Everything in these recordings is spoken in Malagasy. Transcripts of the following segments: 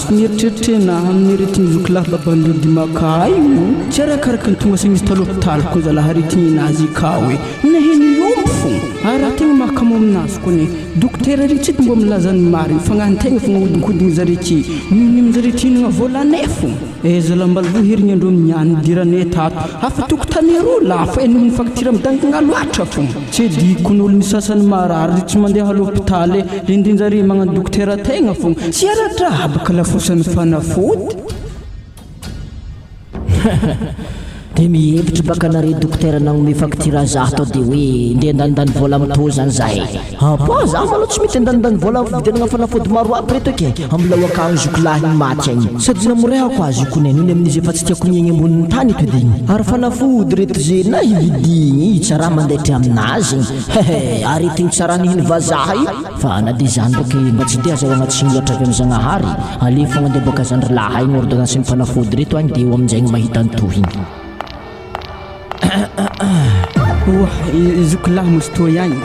Ratsy ny eritreritrenah amin'ny aretin'i zokilahy baban'i Lody Maka io. Tsy arakaraka ny tonga saigna izy ta l'hôpital ko zalahy aretignin'azy kao e. Naheno hiombo fogna. Ary raha tegna mahakamo aminazy kony dokotera ry tsy mbô milaza ny marigny fagnahin-tegna fogna ahodinkodigny zare ty noho ny amin-jare ty hihinagna vôlanay fogna. Eh zala mbala voa herigny andreo niany nidiranay tato hafa tokotany aroa lafo eh noho ny facture midangana loatra fogna. Tsy ediko ny olony sasany marary ry tsy mandeha l'hôpital eh le ndinjare magnano dokotera tegna fogna tsy ara-draha baka lafosany fanafody. De mihevitry baka nare dokotera nagnome facture zah tao de hoe ndeha andanindany vola am tô zany zahay. Apa zah malou tsy mety andanindany vola am fividianagna fanafody maro aby reto eky e, am lao akagny zokilahy ny maty agny. Sady namorehako azy io kone nony amin'izy efa tsy tiako miaigny ambonin'ny tany eto edy igny. Ary fanafody reto ze na hividigny i tsy raha mandaitry aminazy igny. Hehe aretigny tsy raha nihiny vazaha io. Fa na dia izany ndraiky mba tsy dia azahoagna tsiny loatra avy amin'i Zagnahary, aleo fogna andeha boaka zandry lahy agny ordonnance ny fanafody reto agny dia eo aminjay gny mahita ny tohiny. Oa, zoky lahy moa sy toy agny.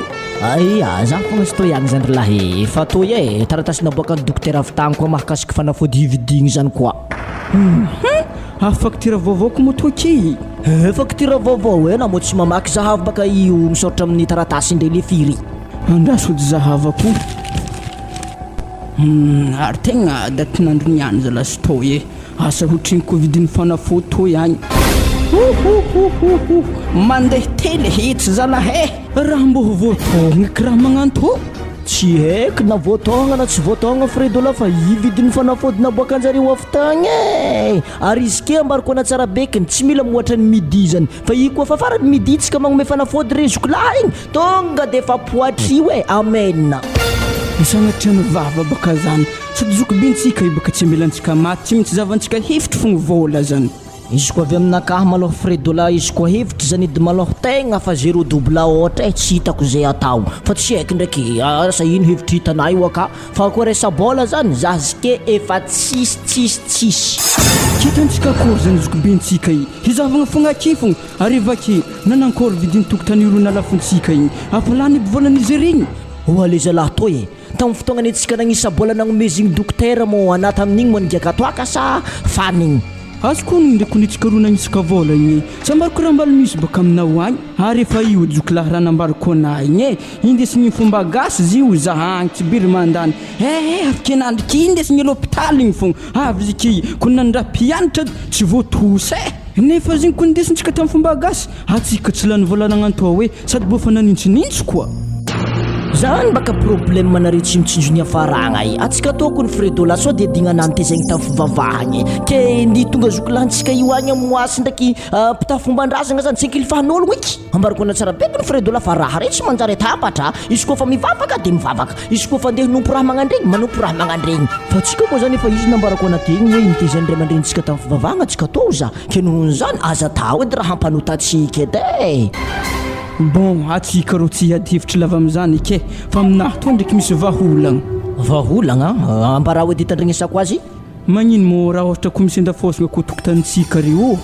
Aia, za fogna sy toy agny zandry lahy e, fa toy e, taratasy naboakan'ny dokotera avy tagny koa mahakasiky fanafody hividigny zany koa. Hum, ah facture vaovao ko moa toa ky. Eh, facture vaovao e, na moa tsy mamaky zahavo baka io misaotra amin'ny taratasy indray le firy. Andraso ody zahavako. Humm ary tegna datin'andro niany zalahy sy toy e. Asa hotrino ko vidin'ny fanafody toy agny. Ohohohoho mandeha tele hetsy zalahy e. Raha mbô ho voatôgna eky raha magnanto. Tsy haiko na voatôgna na tsy voatôgna Fredola fa io vidin'ny fanafody naboakan-jareo avy tagny e! Ary izy ke ambarako anatsara bekiny tsy mila mihoatra ny midi zany fa io koa fa farany midi tsika magnome fanafody re zokilahy igny Tonga de efa poitrio e! Amen! Sanatria ny vava baka zany sady zokibentsika io baka tsy amelantsika maty tsy maintsy zavantsika hevitry fogna vôla zany. Izy koa avy aminakahy malôha fredola izy koa hevitry zany edy malôha tegna fa zero double ôhatra e tsy hitako ze atao fa tsy haiko ndraiky asa ino hevitry hitanà io aka fa koa resa-bôla zany za zke efa tsisy tsisy tsisy. Hitantsika akory zany zokibentsika i hizahavagna fogna aky fogna Ary vaky, nanankôry vidin'ny tokotany io nalafontsika igny, afa lany aby vôlan'izy regny. Oa le zalahy toy e! Tamin'ny fotoagna nentsika nagnisa bôla nagnomezigny dokotera moa anà tamin'igny moa nigiaka toaka sa fanigny? Azoko honogno ndraiky honetsika roa nagnisaka vôla igny e! Tsy ambarako raha mbala misy baka aminao agny, ary efa io jokilahy raha nambarako anà igny e! Indesigny fomba gasy zio zaha agny tsy biry mandany eh eh afikenandriky indesigny l'hôpital igny fogna avy izy ky ko nandraha mpianatra tsy voatosy eh! Nefa zegny ko nindesintsika tam fomba gasy atsika tsy lany vola nagnantoa hoe sady bo fa nanintsinintsy koa. Zany baka problème nareo tsy mitsinjo ny hafaragna e! Atsika tokony fredola sao de dignana nitezaigny tam fivavahagna e! Ke ny tonga zokilahintsika io agny amoasy ndraiky mpitafy fomban-drazagna zany tsy ankilifahan'ologno eky! Ambarako anao tsara be kony fredola fa raha rey tsy manjary atambatra izy koa fa mivavaka de mivavaka izy koa fa ndeha hanompo raha magnandregny manompo raha magnandregny fa tsika moa zany efa izy nambarako anaty igny hoe nitezain'ny ray aman-drenintsika tamin'ny fivavahagna tsika tô za ke nohon'izany aza atao edy raha hampanota antsika edy e. Bon, atsika rô tsy hiady hevitry lava amizany eky e, fa aminahy toa ndraiky misy vahaolagna. Vahaolagna? Ambarao edy hitandregnesako azy. Magnino moa raha ohatra ko misy andafaosina ko tokotanintsika ry o?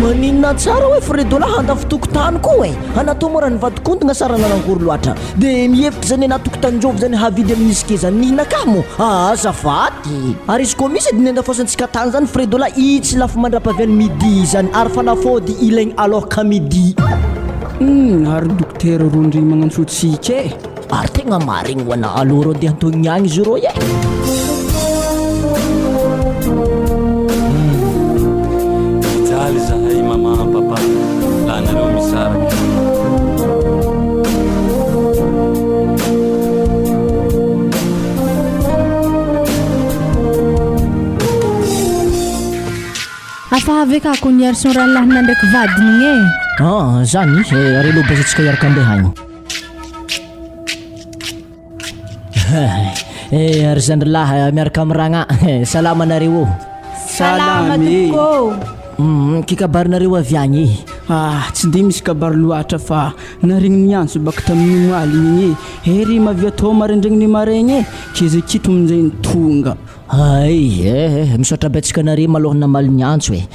Maninona tsara hoe Fredo lahy handafo tokotany koa e! Anatao moa raha nivadikondogna sa raha nanangory loatra? De mihevitra zany anah tokotanin-jovy zany havidy amin'izy ke zany nihinakah moa? Aa azafady! Ary izy koa misy edy ny andafaosantsika tany zany Fredo lahy i tsy lafo mandrapaviany midi zany ary fanafody ilaigny aloha midi. Humm ary dokotera ro ndry magnantso antsika e! Ary tegna marigny ho anah alou rô ndeha antogniny agny izy rô e. Mijaly zahay maman papa laha nareo misaraka. Afa avy ka ko niarison rahalahina ndraiky vadiny igny e. Ah, zany eh, ary aloha bôsa tsika hiaraka andeha agny. Eh, ry zandry lahy miaraka amin'ny ragna. Salama nareo ô. Salama tompoko ô. Mm, ki kabarinareo avy agny e? Ah, tsy dia misy kabary loatra fa naregny niantso baka tamin'ny omaly igny e. Hery mavia tô maraindraigny maraigny e, kezakito amin'izay ny tonga. Hay eh, misaotra betsaka anare malôha namaly ny antso e.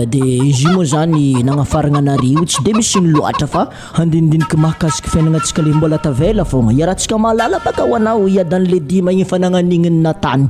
De izy io moa zany nagnafaragna anare io tsy de misy ino loatra fa handinidiniky mahakasiky fiaignanantsika le mbola tavela fogna. Iarahantsika mahalala baka ho anao i Adan le dima igny efa nagnan'igny ny natany.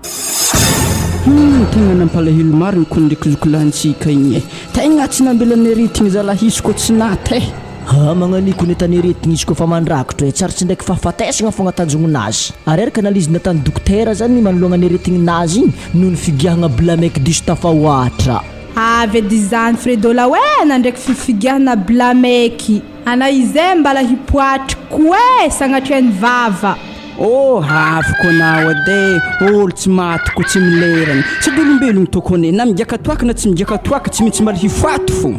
Humm tegna nampalahelo marigny ko ndraiky zokilahintsika igny e. Tegna tsy nambelan'ny aretigny zalahy izy ko tsy naty e. Ha magnaniko ny tany aretigny izy koa fa mandrakotro e, tsary tsy ndraiky fahafatesagna fogna tanjogninazy. Ary araka analyse natany dokotera zany manoloagna ny aretigny nazy igny noho ny figiahagna blameky diso tafahoatra. Avy edy izany Fredola oe nandraiky fifigiahana blameky ana izay mbala hipoatry koe sagnatria ny vava. Oh avy ko anao edy e, olo tsy maty ko tsy milerany, sady olombelogno tokony na migiaka toaka na tsy migiaka toaka tsy maintsy mbala hifaty fô.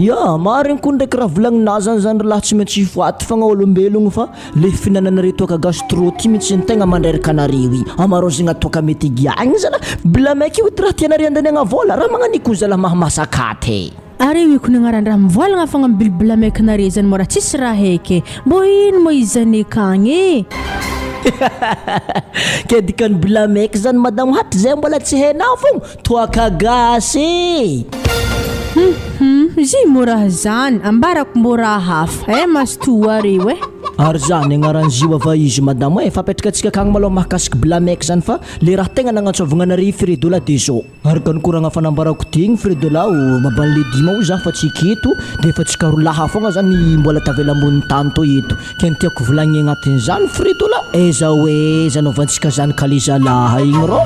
Ya, marigny ko ndraiky raha volagninà zany zany ry lahy tsy maintsy hifaty fogna olombelogno fa le fihinananareo toaka gastro ty mintsy no tegna mandreraka anareo i, amarôzagna toaka mety higiahagna zalahy, blamaiky io ity raha tianareo andaniagna vôla, raha magnan'io ko zalahy mahamasaka ty. Ary io ko ny agnaran-draha mivoalagna fogna amy bilbilamaiky nare zany mora tsisy raha heky e! Mbô ino moa izy zany akagny e? Ke dikan'ny bilamaiky zany madamo hatrizay mbola tsy hainao fogna, toaka gasy e! Hum hum, izy moa raha zany, ambarako mbô raha hafa, eh mazotoa areo eh! Ary zany agnaran'izy io ava izy madamo e, fa apetraka antsika akagny malôha mahakasiky bilamaiky zany fa le raha tegna nagnantsôvagna anare Fredo la de zao. Araka ny koragna efa nambarako tegny Fredola ô, maban'ny le dima hoy zah fa tsy eketo de efa tsy karolaha fogna zany mbola tavela ambonin'ny tany tô eto, ke ny tiako volagniny agnatin'izany Fredola, aiza ho aiza anaovantsika zany kale zalaha igny rô?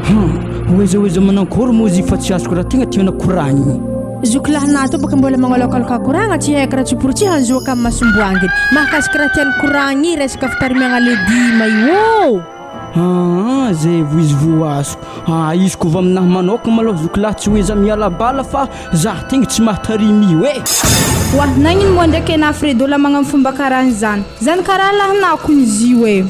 Hum, ho aiza ho aiza manankory moa izy fa tsy azoko raha tegna tiana koragniny. Zoky lahinah tô baka mbola magnalôkalôka koragna tsy haiko raha tsy porotsy hanjoaka amin'ny masomboanginy mahakasiky raha tiany koragniny resaka fitarimiagna le dima io ô! Aa zay vo izy vo azoko. Aa izy ko va aminahy manokana malôha zoky lahy tsy hoe za miala bala fa za tegna tsy mahatarimy io e. Oa, nagnino moa ndraiky enah Fredola magnano fomba karahan'izany? Zany karaha lahinah kony izy io e.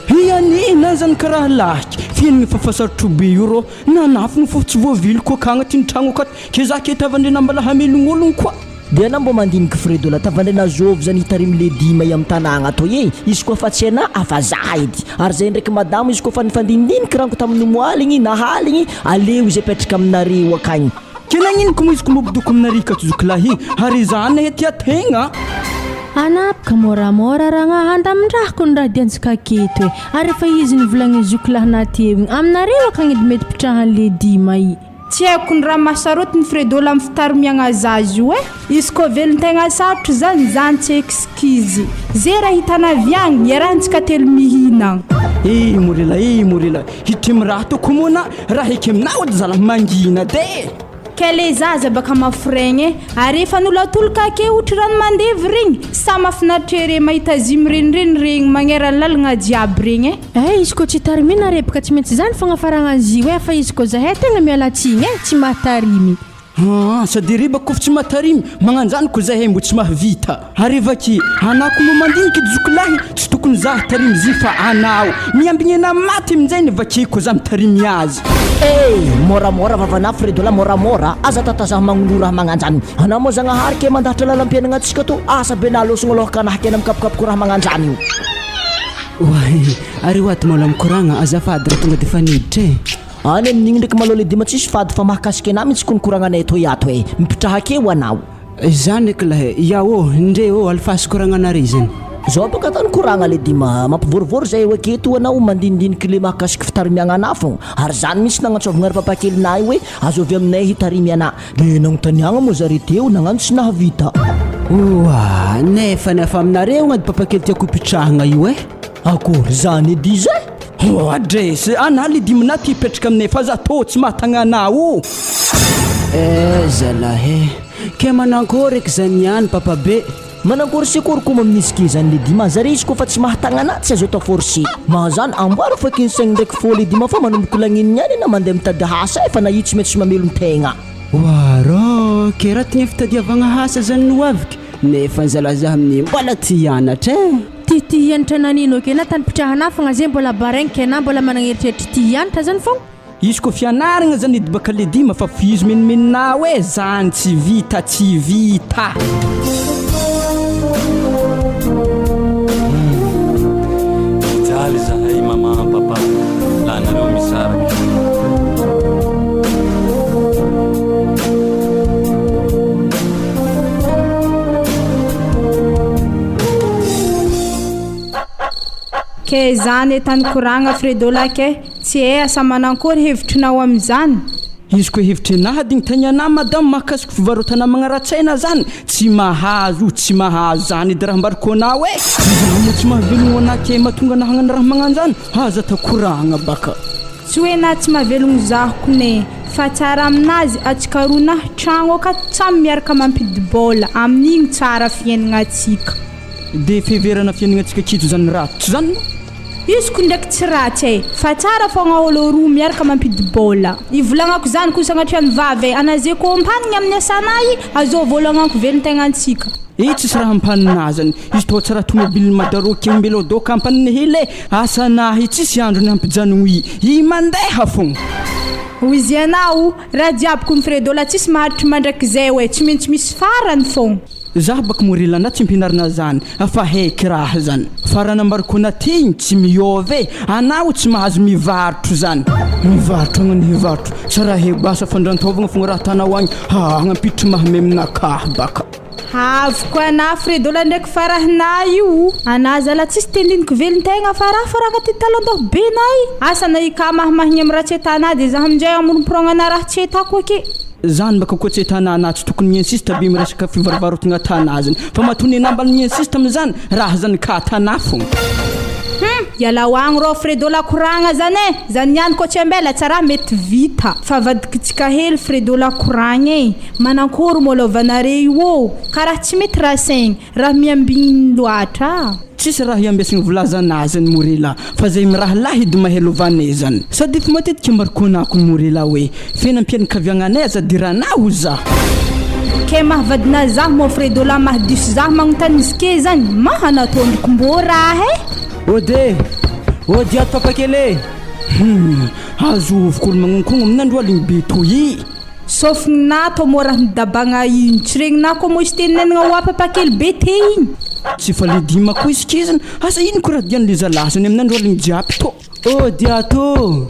He anie na zany karaha lahiky, fiainagna efa fa sarotro be io rô, nanafigna fô tsy voaviliko akagny aty ny tragno akato, ke za ke tavandrena mbala hamelogna ologno koa. Dia anah mbô mandiniky Fredo la tavandrena zôvy zany hitarimy le dima i am tanagna atoy e, izy koa fa tsy anah afa zah edy, ary zay ndraiky madamo izy koa fa nifandinidiniky ranko tamin'ny omoaligny na haligny aleo izy apetraka aminareo akagny. Ke nagnino ko moa izy ko mbô bidoko aminareo ka tsy zokilahy ary zah ane tia tegna. Anapaka môramôra ragnah andamindrahako ny raha diantsika aketo e, ary efa izy nivolagnin'i zokilahinah teo igny, aminareo akagny edy mety pitrahan'le dima i. Tsy haiko ny raha mahasarotiny Fredola amin'ny fitarimiagna zaza io e! Izy koa velon-tegna sarotro zany, zany tsy excuse. Ze raha hitana avy agny, iarahantsika telo mihinagna. Eh Morela eh Morela, hitremy raha toko moa na raha eky aminao edy zalahy mangina de. Kay le zaza baka maforegny e! Ary efa nolatoloka ake hotry rano mandevy regny, sa mafinaritra ere mahita azy mirenireny regny magnera lalagna jiaby regny e! Eh izy ko tsy tarimina reboka tsy maintsy zany fagnafaragna an'izy io eh fa izy ko zahay tegna miala tsigny eh tsy mahatarimy. Aa sady rebaka ko tsy mahatarimy magnanjany ko zahay mbo tsy mahavita ary evaky anah ko mbo mandiniky zokilahy tsy tokony zah tarimy zy fa anao miambigny anah maty aminjay ny vakiko za mitarimy azy. Eh! Môramôra vavanà Fredola môramôra aza tatazaha magnoloa raha magnanjany anà moa Zagnahary ke mandahatra lalam-piainagna antsika tô asa be nalôsogno alôhaka anah ke namikapokapoko raha magnanjany io. Oay, ary ho ato mala mikoragna azafady raha tonga defa niditra e. Any amin'igny ndraiky malôha le dima tsisy fady fa mahakasika anah mintsy ko ny koragnanay etoy ato e. Mipitraha akeo anao. Izany eky lahy e. Ya ô, ndre ô, alefaso koragnanare izany. Zao bôka atao ny koragna le dima, mampivorivory zay eo aketo anao mandinindiniky le mahakasiky fitarimiagna anah fogna. Ary zany mintsy nagnantsôvagna ry papakelinah io hoe azovy aminay hitarimy anah. De nagnontaniagna moa zare teo nagnano tsy nahavita. Oa, nefa nefa aminareo ady papakely tiako hipitrahagna io eh. Akory zany edy zay? Oa dresy, anah le diminah ty hipetraka aminay fa za tô tsy mahatagna anah o. Eh zalahy eh, ke manankory eky zany niany papa be. Manankory sy akory koa mamin'izy zany le dima, zare izy koa fa tsy mahatagna anah tsy azo atao forcer. Mahazany amboaro fa eky ny saigny ndraiky fô le dima fa manomboka lagnino niany anah mandeha mitady asa eh fa na io tsy maintsy mamelon-tegna. Oa rô, ke raha tigny fitadiavagna asa zany no aviky, nefa zalahy zah amin'ny mbola ty hianatra eh. Ty ty hianatra nanino ake na tany pitrahana fogna ze mbola baraingo ke na mbola managna eritreritry ty hianatra zany fogna. Izy ko fianaragna zany edy baka le dima fa fizo menomenonao e zany tsy vita tsy vita. Mijaly zahay maman papa la nareo misaraka. Ke zany e tany koragna Fredo lahy ke, tsy hay asa manankory hevitrinao amizany? Izy koa hevitry enaha digny tagny anah madame mahakasiky fivarotana magnara-tsaina zany tsy mahazo tsy mahazo zany edy raha ambarako anao e! Izaho moa tsy mahavelogno anah ke mahatonga anah hagnano raha magnanjany aza atao koragna baka. Tsy hoe na tsy mahavelogno zaho kone fa tsara aminazy atsikaroanah tragno akato tsamy miaraka mampidi-bola amin'igny tsara fiaignagnantsika. De fiheverana fiaignagnantsika kitjo zany ratsy zany? Izy ko ndraiky tsy ratsy e! Fa tsara fogna olo roa miaraka mampidi-bola. Ivolagnako zany ko sagnatria ny vava e! Ana ze ko ampanigny amin'ny asanay, azovy olo agnanko velon-tegnantsika. Eh tsisy raha ampanina azany, izy toa tsy raha tomobile madaro kembelo doka ampanina hely e! Asa nahy tsisy androny hampijanogno i i mandeha fogna. Hoy ianao, raha jiaby ko ny Fredo la tsisy maharitry mandrakizay oe, tsy maintsy misy farany fogna. Zah baka morila na tsy ampianarina zany fa heky raha zany. Fa raha nambarako anaty igny tsy miôva e! Anao tsy mahazo mivarotro zany. Mivarotro agny ny hivarotro, sa raha he asa fandrantaovagna fogna raha atanao agny, haa agnampitry mahamemnakah baka. Avy koa anah Fredo la ndraiky farahinah io. Anah zala tsisy tendiniko velon-tegna fa raha fa raha ty talandoha be nay. Asa na i ka mahimahigny am raha tsy atanah de zah amizay amoromporogna raha tsy atako ake. Zany baka koa tsy tanà na tsy tokony mi-insiste be miresaka fivarovarotagna tanà zany fa matoa ny anah mbala mi-insiste amizany raha zany ka tanà fogna. Hum! Ialao agny rô Fredo la koragna zany e! Zany niany koa tsy ambela tsa raha mety vita. Fa avadikitsika hely Fredo la koragna e! Manankory mô lôvanare io ô! Ka raha tsy mety rasaigny, raha miambigny loatra. Tsisy raha iambesagna volazana zany Morela fa zay mirahalahy edy mahay lovanay zany. Sady efa matetika marikoanako Morela hoe fe nampianakaviagnanay aza diranaho za. Ke maha vadina zah moa Fredo la maha diso zah magnontany izy ke zany maha nataondriko mbô raha e. Ode! Ody ato papakely e! Hum! Azoviko olo magnonkogno aminandro aligny be toy i. Sofigninà tô moa raha midabagna igny, tsy regninà koa moa izy tenenigna hoa papakely be te igny. Tsy fa le dima koa izy kizina, asa ino ko raha dian'le zalahy zany aminandro aligny jiaby tô. Oh diato!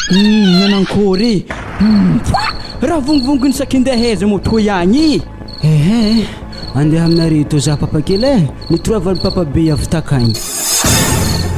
Hum nanankory e! Hum fa! Raha vongovongon'ny sakindeha aiza moa toy agny e! Ehe, andeha aminareo tô za papakely e! Nitoroavan'i papa be avy takagny.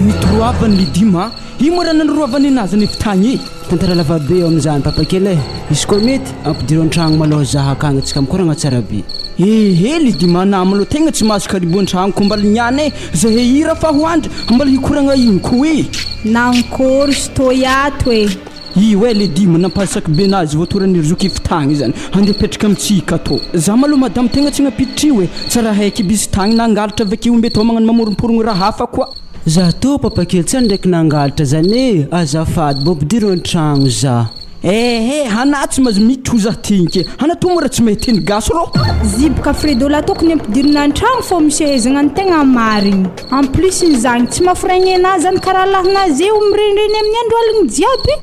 Nitoroavany le dima? Ino moa raha nanoroavany anazy anefa tagny e? Tantara lava be eo amin'izany papa kely e! Izy koa mety, ampidiro an-tragno malôha zah akagny atsika mikoragna tsara be. Ehe Lydie manah malôha tegna tsy mahazo karibo an-tragno ko mbala niany e! Zahay hira fa ho andry mbala hikoragna ino ko e! Nankôry stoy ato e! Io e Lydie manampasaky be nazy voatoran'ny ry zoky fitagny zany handeha hipetraka amintsika ato. Za malôha madame tegna tsy nampiditra io e! Tsara haiky bisy tagny nangalatra avy akeo mbe tô magnano mamoromporogno raha hafa koa. Za tô papakely tsy ndraiky nangalatra zany e! Azafady mbô ampidiro an-tragno za. Ehe, hana tsy mahazo miditra ho za tinke. Hana tô moa raha tsy mahay teny gasy rô. Ziboka Fredo la tokony ampidirina an-tragno fô misy ahaizagna ny tegna marigny. En plus ny zagny tsy mahaforegny anah zany karaha lahinah zeo mirenireny amin'ny andro aligny jiaby.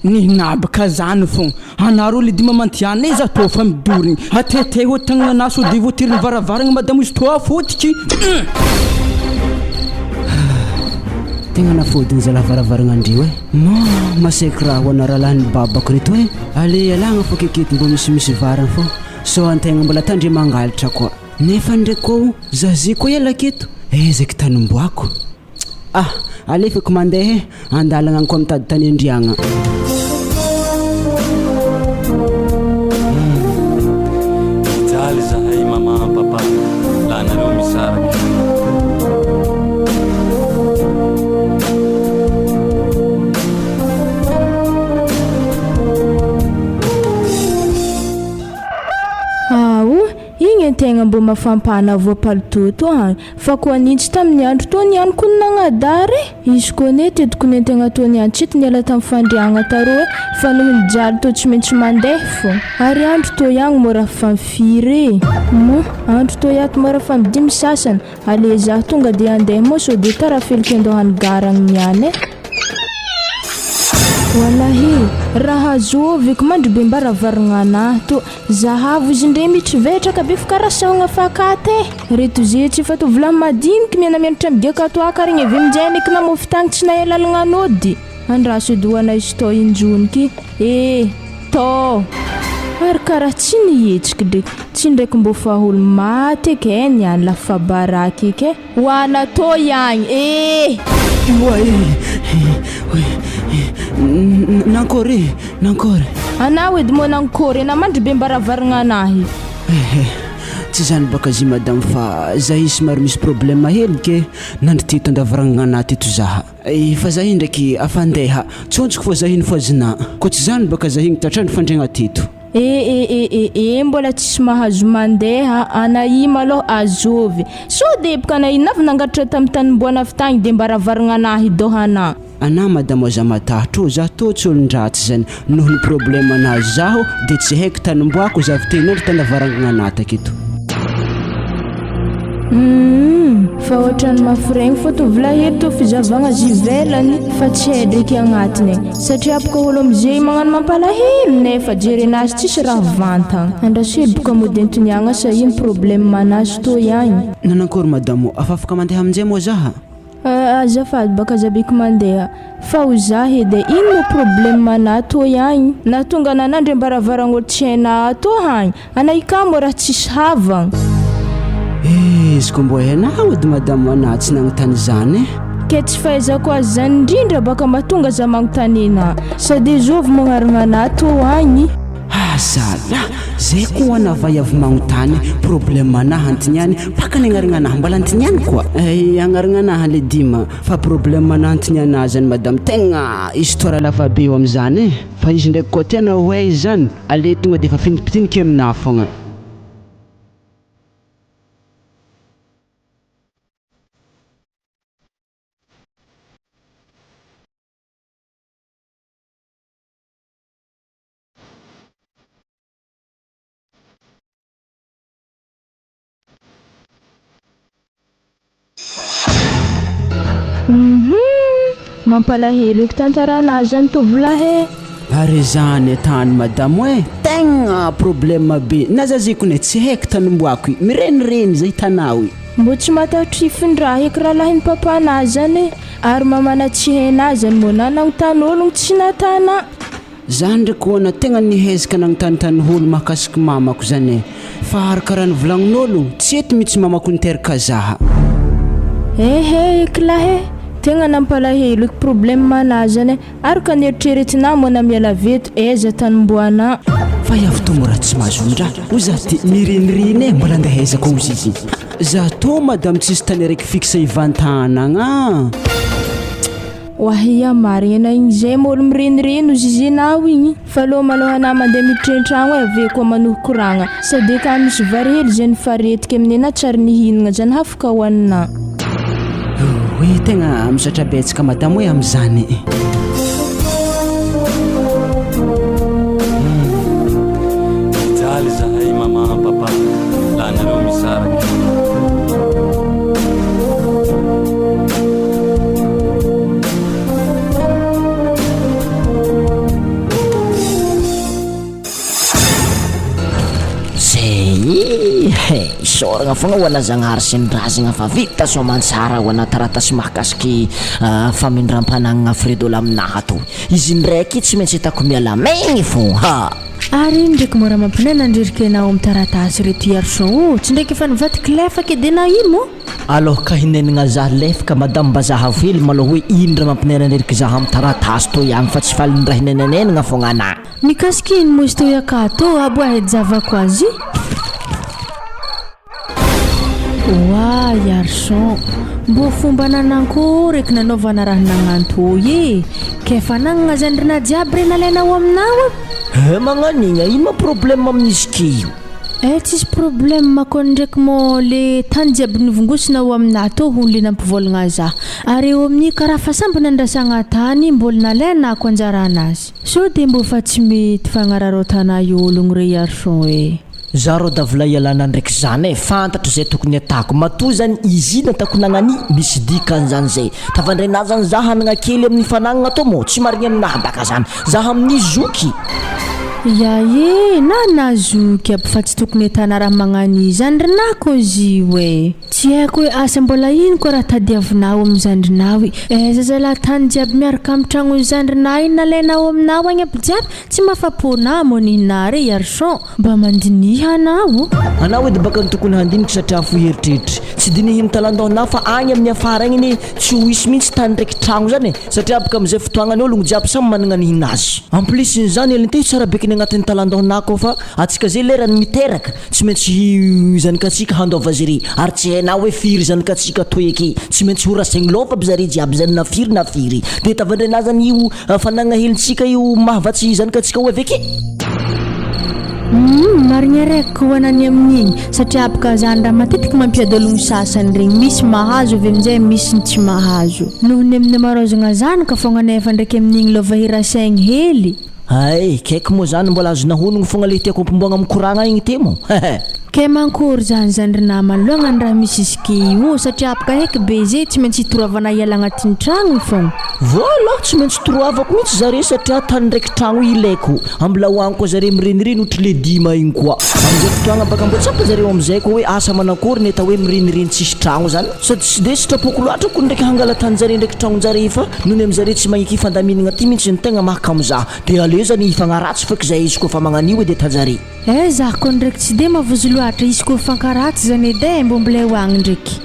Ninabaka zany fogna. Anareo le dimamantiana e za tô fa midorigny. Ateteho tagnanah sao de voatery ny varavaragna madamo izy tô afotiky. Hum! Tegna nafôdiny zalahy varavaragna ndreo e. Ma, masaiky raha ho ana rahalahin'ny babako reto e. Ale ialagna fô keketo mbô misimisy varany fô sao antegna mbola tandre mangalatra koa. Nefa ndraiky koa za ze koa iala aketo, aiza eky tany omboako. Ah! Alefako mandeha e, andalagna agny koa mitady tany andriagna. Mijaly zahay maman papa la nareo misaraky. Ao, igny antegna mbô mafampana voapalotô tô agny. Fa koa nintsy tamin'ny andro tony ihany koa no nagnadara e! Izy koa anie tetiko nentegna tony antsity niala tamin'ny fandriagna taroa e, fa noho ny jaly tô tsy maintsy mandeha fô. Ary andro tô ihagny mora fa firy e? Moa, andro tô iato mora fa midimy sasany, ale zaho tonga de andeha moa sao de tara feliky andohan'ny gara agny niany e. Walahi, raha azoviko mandry be mba ravarigna anah tô, zahavo izy ndre mitrivetraka be fa karaha sahogna fakaty e! Reto ze tsy efa tovolahy madiniky mianamianatra migiaka ato aka regny avy aminjay neky namofy tagny tsy nahay lalagna nody. Andraso edy ho anay izy tô injoniky e! Tô! Ary karaha tsy nihetsiky dreky, tsy ndraiky mbô fa olo maty eky eh niany la fa baraka eky eh. Ho ana tô iagny eh! Oa eh! Nankôry eh! Nankôry! Anao edy moa nankôry anah mandry be mbaravaragna anahy. Eh eh! Tsy zany baka zy madame fa zahay somary misy problème hely ke nandry teto andavarangana anah teto zaha. Fa zahay ndraiky afa andeha, tsontsoko fô zahay nifohazina, koa tsy zany baka zahay gny tratran'ny fandriagna teto. Eh eh eh eh eh mbola tsisy mahazo mandeha anahia malôha azovy sao de epoka anahia navy nangatatra tamy tanimboana avy tagny de mbaravaragna anahy dohanà. Anà madamo aza matahotra ô za tô tsy olon-dratsy zany noho ny problème nahazo zaho de tsy haiko tanimboako za avy tenandro tandavarangana anà taketo. Humm fa ohatran'ny mafy regny fô tovolahy eto tô fizavagna azy ivelany fa tsy hay dreky agnatiny e satria boka olo amizey magnano mampalahelo nefa jerena azy tsisy raha vantagna andraso hely boka mody antoniagna sa ino problème anazy tô ihany. Nanankory madamo afa afaka mandeha aminjay moa zaha? Azafady baka aza biko mandeha fa ho za edy e, ino moa problème anah toy agny? Nahatonga anah nandry ambaravaragn'olo tsy hainah ato hagny, anah hikamo raha tsisy havagna. Eh izy ko mbô hainao edy madamo anah tsy nagnontany zany e. Ke tsy fahaizako azy zany indrindra baka mahatonga za magnontany anah, sady zovy magnarigna anah tô agny? Azala! Zay koa ana vay avy magnontany problème anah antiniany paka ny agnarana anah mbola antiniany koa eh agnarana anah le dima fa problème anah antiniana zany madame tegna histoire lava be eo amizany eh fa izy ndraiky koa tena hoe zany ale tonga defa fintimpitiniky aminah fogna. Humm mampalahelo eky tantarana azy zany tovolahy e. Ary zany tany madamo e, tegna problème be, na za zay kone tsy haiko tany omboako i, mirenireny zay hitanao i. Mbô tsy matahotra hifindra eky rahalahin'i papanah zany e, ary mamana tsy hainah zany mbô nanagnotany ologno tsy natana. Za ndreky hoana tegna nihezaka nagnotanitany olo mahakasiky mamako zany e, fa araka raha nivolagnin'olo tsy eto mitsy mamako niteraka zaha. Ehe eky lahy e, tegna nampalahelo eky problème anah zany e, araka ny eritreretinah moa na miala avy eto aiza tanim-boanah. Fa i avy tô mora tsy mahazo ondraha hoy za ty mirenireny e mbola andeha aiza koa ozy izy. Za tô madame tsisy tany araiky fixe ivantanagna. Wahia marigny na igny zay mo olo mirenireny ozy izy enao igny fa aleo malôha anah mandeha miditra an-tragno e avy eo koa manohy koragna sady eka misy vary hely zay nifaretiky amin'ny anah tsary nihinagna zany hafaka hoaninah. Oy tegna misaotra betsaka madame oe amizany. Mijaly zahay maman papa la nareo misaraky. Zay e, isaoragna foagna ho ana Zagnahary sy ny razagna fa vita soamantsara ho ana taratasy mahakasiky famindram-panagnana Fredo laminaha toy. Izy ndraiky tsy maintsy hitako miala maigny fô ha! Ary ino ndraiky mora mampinay nandrerika enao am taratasy reto Iarson ô! Tsy ndraiky efa nivadiky lefaka edy enao io mô! Alôha ka hinenagna zah lefaka madame mba zahavo hely malôha hoe ino raha mampinay nandrerika zah am taratasy tô ihany fa tsy faly ny raha hinenenenagna fogna anah. Mikasika ino moa izy toy akato ô aboahy javako azy. Oa Iarison, mbô fomba nanankory eky nanaovana raha nagnanto ô e? Kay fanagnana zandrinà jiaby re nalainao aminao e? Eh magnanigna, ino ma problème amin'izy ke io? Eh tsisy problème kô ndraiky mô le tany jiaby novongosina ao aminà tô hono le nampivôlagna za. Ary eo amin'ny karaha fa samby nandrasagna tany mbôla nalainako anjaranazy. Sao de mbô fa tsy mety fagnararaotana io ologno re Iarison e? Za rô da vola ialana ndraiky zany e, fantatro zay tokony atako, matoa zany izy iny atako nagnani, misy dikany zany zay, tavandrainah zany za hanagna kely amin'ny fanagnana tô mô, tsy marigny aminah baka zany, za amin'ny zoky. Ya e, na na zoky aby fa tsy tokony ahitana raha magnano izany ry nako izy io e. Tsy haiko hoe asa mbola ino koa raha tadiavinao amin'ny zandrinao i. Aiza zalahy tany jiaby miaraka amin'ny tragnon'ny zandrinao iny nalainao aminao agny aby jiaby tsy mahafapo anah moa nihina re Yarson. Mba mandiniha anao. Anao edy baka ny tokony handiniky satria fo heritreritra. Tsy dinihiny talandaonà fa agny amin'ny afara agny anie tsy ho hisy mihitsy tany ndraiky tragno zany e! Satria baka amizay fotoagnany ologno jiaby samy managna ny hinazy. En plus n'izany elintey tsara bekiny agnatin'ny talandaonà koa fa atsika zay lerany miteraka tsy maintsy hi zanakatsika handaova zare ary tsy hainà hoe firy zanakatsika toy ake tsy maintsy ho rasaigny lova aby zare jiaby zany na firy na firy de tavandrenà zany io Fanagna helintsika io mahavatsy zanakatsika ho avy ake. Humm marigny araiky ko ana ny amin'igny satria afaka zany raha matetiky mampiady ologno sasany regny misy mahazo avy aminjay misy ny tsy mahazo noho ny amin'ny hamaroazagna zanaka fogna nefa ndraiky amin'igny lova hirasaigny hely. Hay, kaiky moa zany mbola azonao honogno fogna le tiako ampomboagna mikoragna igny te mo. Hehe. Kay mankory zany zany ry nama loagna ny raha misy izy ke io satria apaka heky be ze tsy maintsy hitoroavana hiala agnatin'ny tragnony fogna. Voilà, tsy maintsy toroavako mihitsy zare satria tany ndraiky tragno ilaiko. Ambola ho agny koa zare mirenireny ohatry le dima igny koa. Amizay fotoagna baka mbô tsapa zareo amizay koa hoe asa manakory ny atao hoe mirenireny tsisy tragno zany. Sady tsy de sitrapoko loatra ko ndraiky hangala taninjare ndraiky tragnonjare fa nony amizare tsy magneky fandaminagna ty mintsy ny tegna mahakamo za. De aleo zany hifagnaratsy feky zay izy koa fa magnanio edy atanjare. Eh zah ko ndraiky tsy de mavozo loatra izy ko mifankaratsy zany edy eh mbô mbola eo agny ndraiky.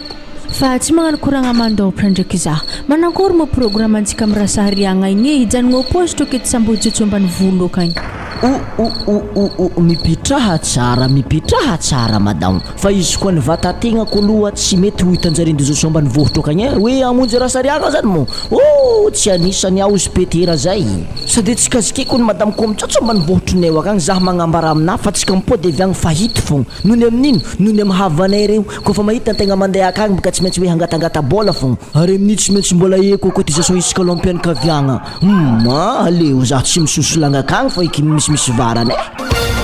Fa tsy magnano koragna aman-dôpra ndraiky zah. Manankory moa programantsika am Rasahariagna igny eh hijanogna au poste aketo Sambojotso ambanivolo akagny. O o o o o mipetraha tsara mipetraha tsara madamo fa izy koa ny vatategnako aloha tsy mety ho hitanjarin-dJosoa ambanivohitra akagny eh hoe hamonjy Rasahariagna zany moa oh tsy anisany aho izy Petera zay. Sady tsy kazikeko ny madame ko mitsotso ambanivohitrinay akagny zah magnambara aminah fa tsika mipody avy agny fa hito fogna nony amin'ino nony am havanay reo kofa mahita antegna mandeha akagny boka tsy maintsy hoe hangatangata-bola fogna ary amin'io tsy maintsy mbola eko cotisation isaka loham-pianakaviagna humm aleo zah tsy misosolagna akagny fa eky misimisy varany eh.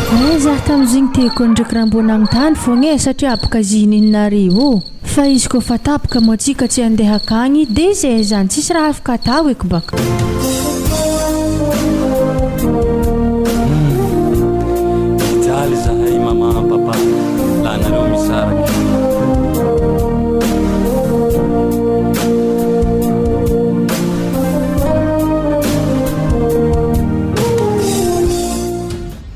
Eh zah tamzigny teko ndreky raha mbô nagnontany fogna eh satria aboka zihininareo. Fa izy koa fa tapaka moa tsika tsy andeha akagny de zay zany tsisy raha afaka atao eky baka. Mijaly zahay maman papa la nareo misaraky.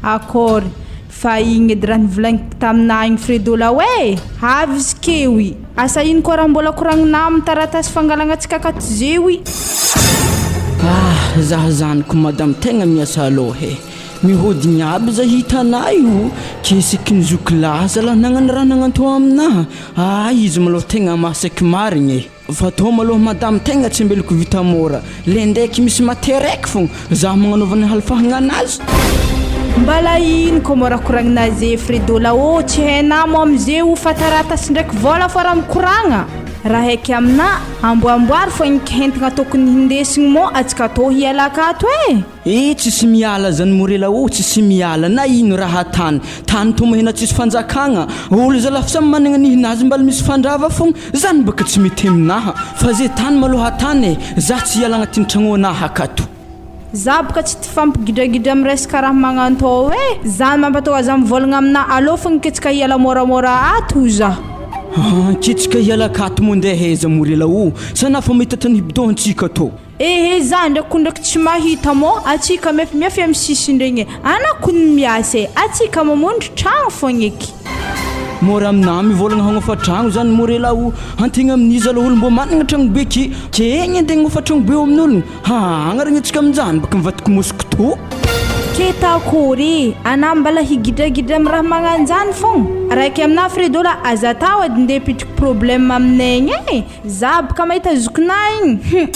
Akory. Fa igny edy raha nivolagniko taminà igny Fredola hoe avy izy keo i. Asa ino koa raha mbola koragninà amin'ny taratasy fangalagna antsika akato zeo i. Ah zah zany ko madame tegna miasa loha e! Mihodigny aby zah hitanah io ke isaky ny zoky lahy zalah nagnano raha nagnantô aminah, ah izy malôha tegna mahasaky marigny e! Fa tô malôha madame tegna tsy ambelako vita môra, le ndraiky misy mate raiky fogna zah magnanaovana halifahagna anazy. Mbala ino kô mora koragnina ze Fredola ô, tsy hainà mo amze o fa taratasy ndraiky vôla fô raha mikoragna. Raha haiky aminà, amboamboary fô igny kentagna tokony hindesigny mô atsika tô hiala akato e! Eh tsisy miala zany morela oh tsisy miala na ino raha tany tany tomahina tsisy fanjakagna olo zala samy managna ny hinazy mbala misy fandrava fogna zany baka tsy mety aminaha fa ze tany maloha tany eh za tsy hiala agnatin'ny tragnonaha akato. Za boka tsy tia fampigidragidra am resaka raha magnantô e! Zany mampatonga za mivolagna aminà aleo fogna ketsika hiala môramôra ato hoy za. Haa ketsika hiala akato moa ndeha aiza morela oh sa na fa mahita tany hibidôntsika tô. Ehe za ndraiky ko ndraiky tsy mahita mô atsika miafimiafy amy sisiny regny e, ana kony miasa e, atsika mamondry tragno fogna eky. Mora aminà mivôlagna hagnofa tragno zany Morela o! Antegna amin'iza aloha olo mbô managna tragno be ke, ke egny andeha hagnofa tragno be eo amin'ologno? Haa agnarigny antsika aminjany baka mivadiky moskoto. Ke takory e, anà mbala higidragidra amy raha magnanjany fogna? Raiky aminà Fredo la aza atao edy ndeha hipitriky problème aminay egny e! Za boka mahita zokinah igny hum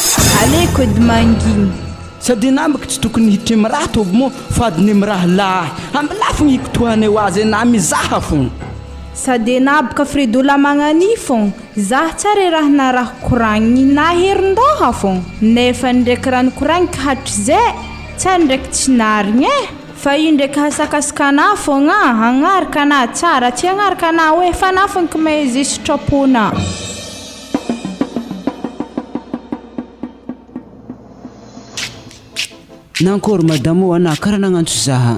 aleko edy mangigny. Sady namako tsy tokony hiditra am raha toby moa fady ny mirahalahy am lafiny hikotohanay ho azy enah mizaha fogna. Sady enah boka Fredola magnania fogna zah tsara e raha narahiko koragniny na herindoha fogna nefa ndraiky raha nikoragniko hatrizay tsara ndraiky tsy narigny e fa io ndraiky hasakasaka anah fogna hagnaraka anah tsara tsy hagnaraka anah hoe fa anah fogna ki mahay ze sitraponah. Nankôry madamo ô anà kara nagnantso zaha.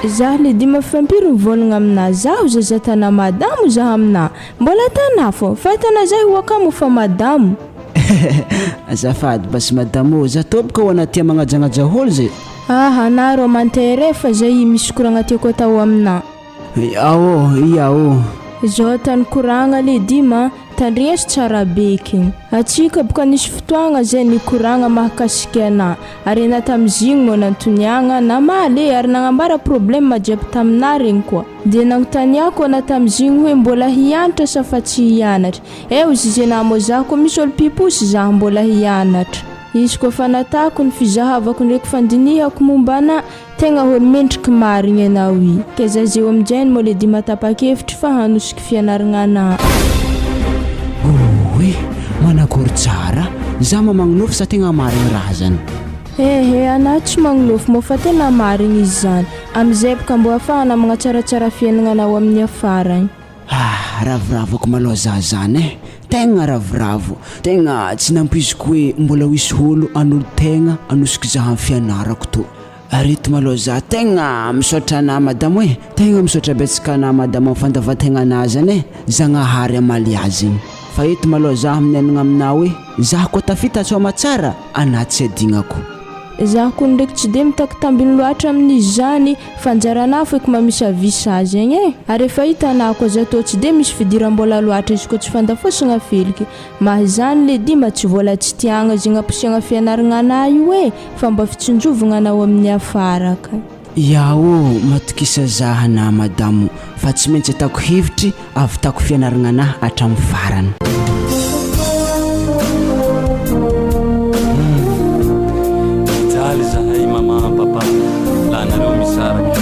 Zah le dima fampiry mivolagna aminah zaho zaza tana madamo zah aminah mbola tana fô fa tana zah io akamo fa madamo. Azafady basy madamo ô, zah tompoko ao anaty tia magnajagnaja ôlo zay. Aha na rô mantere fa zay misy koragna tiako atao aminah. Ao ô, ia ô. Zao tany koragna le dima a, tandrigneso tsara beky. Atsika boka nisy fotoagna zay nikoragna mahakasiky anah, ary enah tamizigny moa nantoniagna, namaly e, ary nagnambara problème jiaby taminah regny koa. De nagnontaniako anah tamizigny hoe mbola hianatra sa fa tsy hianatra. Eh hozizy enah moa zah koa misy olo piposy zah mbola hianatra. Izy koa fa natako ny fizahavako ndraiky fandinihako momba anah, Tegna olo mendriky marigny anao i. Ke za zeo aminjay mô le dima tapa-kevitry fa hanosiky fianaragna anah. Oy, manakory tsara, za ma magnonofy sa tegna marigny raha zany? Ehe, anah tsy magnonofy mô fa tena marigny izy zany. Amizay boka mbô afahana magnatsaratsara fiaignananao amin'ny afaragny. Ah, ravoravo ako malôha za zany eh, tegna ravoravo, tegna tsy nampoiziko hoe mbola ho hisy ôlo hanolo-tegna hanosiky za amin'ny fianarako tô. Reto malôha za tegna misaotra anà madamo eh, tegna misaotra betsaka anà madamo amin'ny fandavan-tegnanà zany eh, Zagnahary hamaly azy igny. Fa eto malôha za mianiagna aminà hoe za koa tafita soamatsara anà tsy adignako. Za koa ndraiky tsy de mitaky tambiny loatra amin'izy zany fa anjaranà feky mamisavisa azy egny e! Ary efa hitanà koa za tô tsy de misy fidiram-bola loatra izy koa tsy fandafosagna feliky Mah izany lady mba tsy vola tsy tiagna zegny amposiagna fianaragna anah io e fa mba fitsinjovagna anao amin'ny afara ka. Ya ô, matokisa zah na madamo fa tsy maintsy atako hevitry avitako fianaragna anah hatramin'ny farany. Mijaly zahay maman papa la nareo misaraka.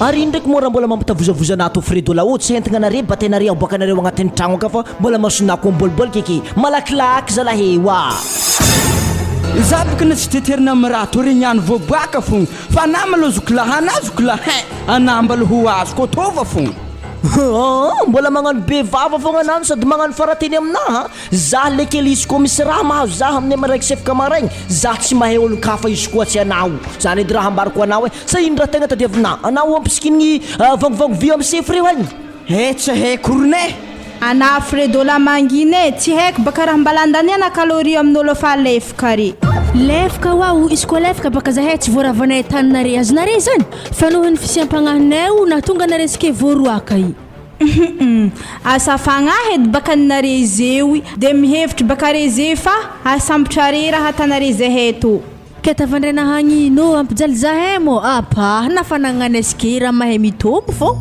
Ary ino ndraiky moa raha mbola mampitavozavoza anah ato Fredo la ô tsy entigna nare batainare aboakanareo agnatin'ny tragno aka fa mbola masonah koa mibôlibôliky eky malakilaky zalahy e oa. Za boka na tsy teterina am raha tô regny ihany voaboaka fogna fa anah malô zokilahy anah zokilahy hein anah mbala ho azoko atôva fogna. Aa mbola magnano be vava fogna anah no sady magnano farateny aminah a! Zah le kely izy koa misy raha mahazo zah amin'ny maraiky sefoka maraigny zah tsy mahay olon-kafa izy koa tsy anao zany edy raha ambarako anao e sa ino raha tegna tadiavinà anao ampisikinigny vangovango vy amy sefo reo agny? He tsy haiko rone. Ana Fredo la mangina e, tsy haiko baka raha mbala andaniana calorie amin'olo efa lefaka re. Lefaka hoa o, izy koa lefaka baka zahay tsy voaravanay taninare azonare zany fa nohon'ny fisiam-pagnahinay o nahatonga anare sike voaroaka i. Hum asa fagnahy edy baka ninare zeo de mihevitry baka re ze fa asambotra re raha atanare zahay tô. Ke tafandraina hagnino hampijaly zahay moa apa na fanagnanay ske raha mahay mitombo fô.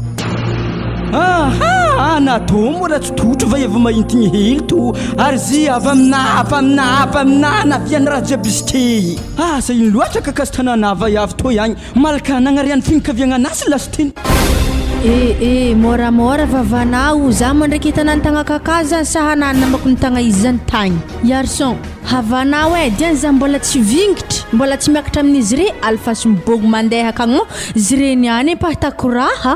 Aha ana tô mbola tsy totro va efa mahintigny hely tô ary zy avy aminà avy aminà avy aminà naviany raha jiaby izy ke asa ino loatra kakazo tanàna vaiavy tô ihagny Malka nagnariany fianakaviagna anasy lasiteny. Eh eh môramôra vavanao, za mandraiky hitana ny tagna kakazo zany sa hananana mako ny tagna izy zany tagny. Iarson, havanao eh, diany za mbola tsy vingitry, mbola tsy miakatra amin'izy re, alefaso mibôgno mandeha akagny ô, zire niany e mpahitako raha.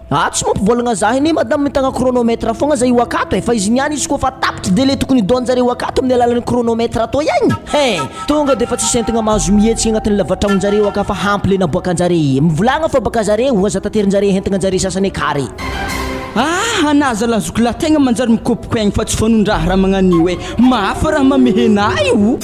Ah tsy mampivolagna zah anie madame mitagna chronomètre fogna zah io akato e fa izy niany izy koa fa tapitry délai tokony hidoan-jareo akato amin'ny alalan'ny chronomètre atao ihany hein tonga de efa tsisy entigna mahazo mihetsika agnatin'ny lavatragnonjareo aka fa hampy le naboakanjare e mivolagna fa baka zareo aza taterinjare entigna-njare sasany aka re. Ah anah zalah zoky lah tegna manjary mikopoko aigny fa tsy fanondraha raha magnan'io e mafy raha mamehena ahy o.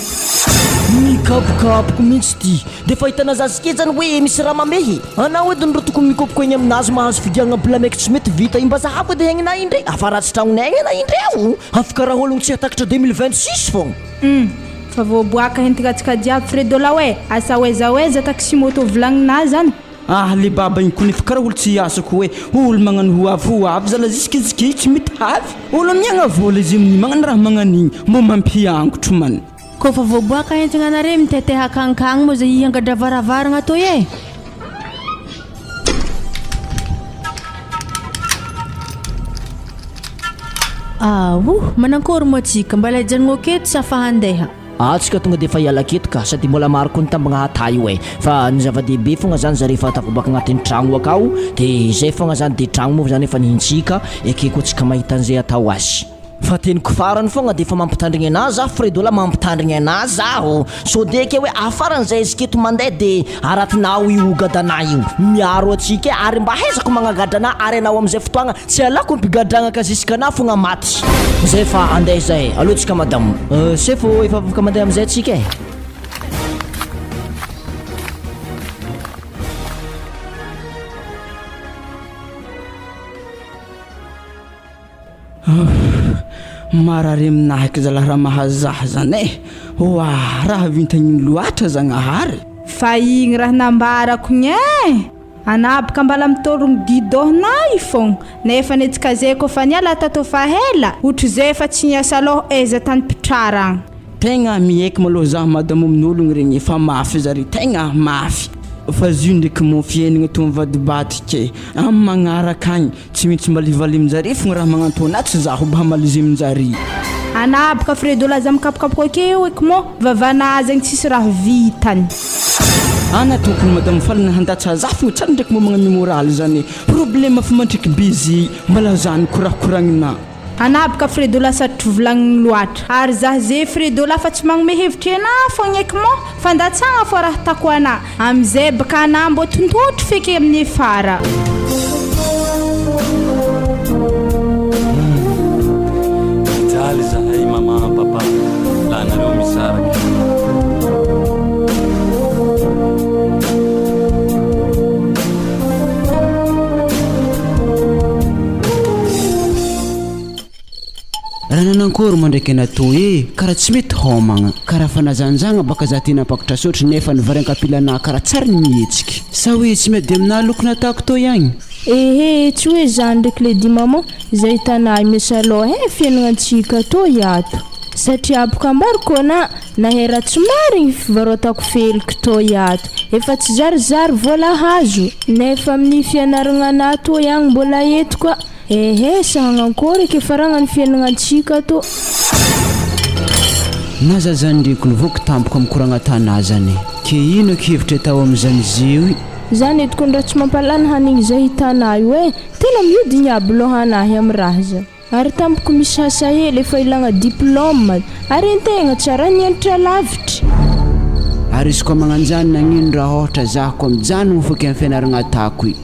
Mikapokapoko mintsy ty. De efa hitana zazakely zany hoe misy raha mamehy anao edy ny ro tokony mikopoko egny aminazy mahazo fidiagna bilamaiky tsy mety vita iny mba zahavo edy aignina indre afa ratsy tragnonay agny ana indre o afaka karaha ologno tsy hahatakatra 2026 fogna. Hum fa voaboaka entingatsika jiaby Fredo law e, asa ho aiza ho aiza taxi moto volagninà zany. Ah le baba igny koa nefa karaha olo tsy hiasa koa e, olo magnano ho avy ho avy zala jusque jusque tsy mety avy, olo miagna vola izy amin'igny magnano raha magnan'igny mbô mampiangotro man. Kôfa voaboaka entigna anare mitete hakankagny moa zay hiangadra varavaragna toy e! Aoh, manankôry moa tsika, mbala hijanogno aketo sa fa handeha? Atsika tonga dia efa hiala aketo ka, sady mbola maro koa ny tambagna hatà io e. Fa ny zava-dehibe fogna zany zare efa tafabaka agnatin'ny tragno akao de zay fogna zany de tragno moa zany efa nihintsika, ekeko antsika mahita an'izay atao azy. Fa teniko farany fogna de efa mampitandrigny anah za Fredo lah mampitandrigny anah zaho sao de ke hoe afaran'izay izy keto mandeha de aratinao io gadanah io miaro antsika e ary mba haizako magnagadra anah ary anao amizay fotoagna Tsy alako ampigadragna ka jusqu'à fogna maty. Zay fa andeha izay e. Aleo tsika madame. Euh sefo efa afaka mandeha amizay tsika e. Marary aminahy zalahy raha mahazaha zany e. Oa raha vintagny loatra Zagnahary. Fa igny raha nambarako igny e! Anabaka mbala mitôrogno didôhona io fôgna, nefa netsika zay kôfa niala tato fa ela, otrzay efa tsy niasa lôha aiza tany mpitraragna. Tegna miaiky malôha zah madamo amin'ologno regny fa mafy zare tegna mafy. Fa zio ndraiky mô fiainagna tô mivadibadika e, am magnaraka agny Tsy maintsy mivalivaly aminjare fogna raha magnanto anah tsy zaho mba hamalize aminjare. Anah boka Fredo laza mikapokapoka akeo eky mô vavanah zegny tsisy raha vitany. Ana tokony madame faly na handatsa zah fogna tsara ndraiky mba magnamia moraly zany e, problème fa mandriky be ze mba lazany korakoragnina. Anah boka Fredo lasa volagniny loatra ary zah ze Fredo la fa tsy magnome hevitry anah fogna eky mô Fandatsagna fô raha tako anà amizay bka anà mbô tontotry feky amin'ny fara. Mijaly zahay maman papa la nareo misaraka. Raha nanankory moa ndraiky anatoa e, kara tsy mety homagna, kara fanazanjagna baka za ty nampakatra sotro nefa ny vary ankapilanà kara tsary ny mihetsiky. Sa hoe tsy miady aminà loko natako tô ihagny? Ehe, tsy hoe zany ndraiky lady maman, zay hitanà miasa lôha eh fiaignantsika tô iato. Satria boka ambarako anà, nahay raha tsy marigny fivarotako feliky tô iato, efa tsy zarizary vôla hazo, nefa amin'ny fianaragnanà tô ihagny mbola eto koa. Ehe, sahagnankory eky faragna ny fiaignantsika tô. Na za zany ndreky lovako tampoka mikoragna tanà zany ke ino eky hevitra atao amizany zeo i. Zany tokony raha tsy mampalany hanigny zay hitanà io e, tena mihodigny aby lôhanahy amy raha zay. Ary tampoko misy asa hely efa ilagna diplôme ary entegna tsara nianatra lavitry. Ary izy koa magnanjany nagnino raha ôhatra zah koa mijanogno foky am fianaragna atako i.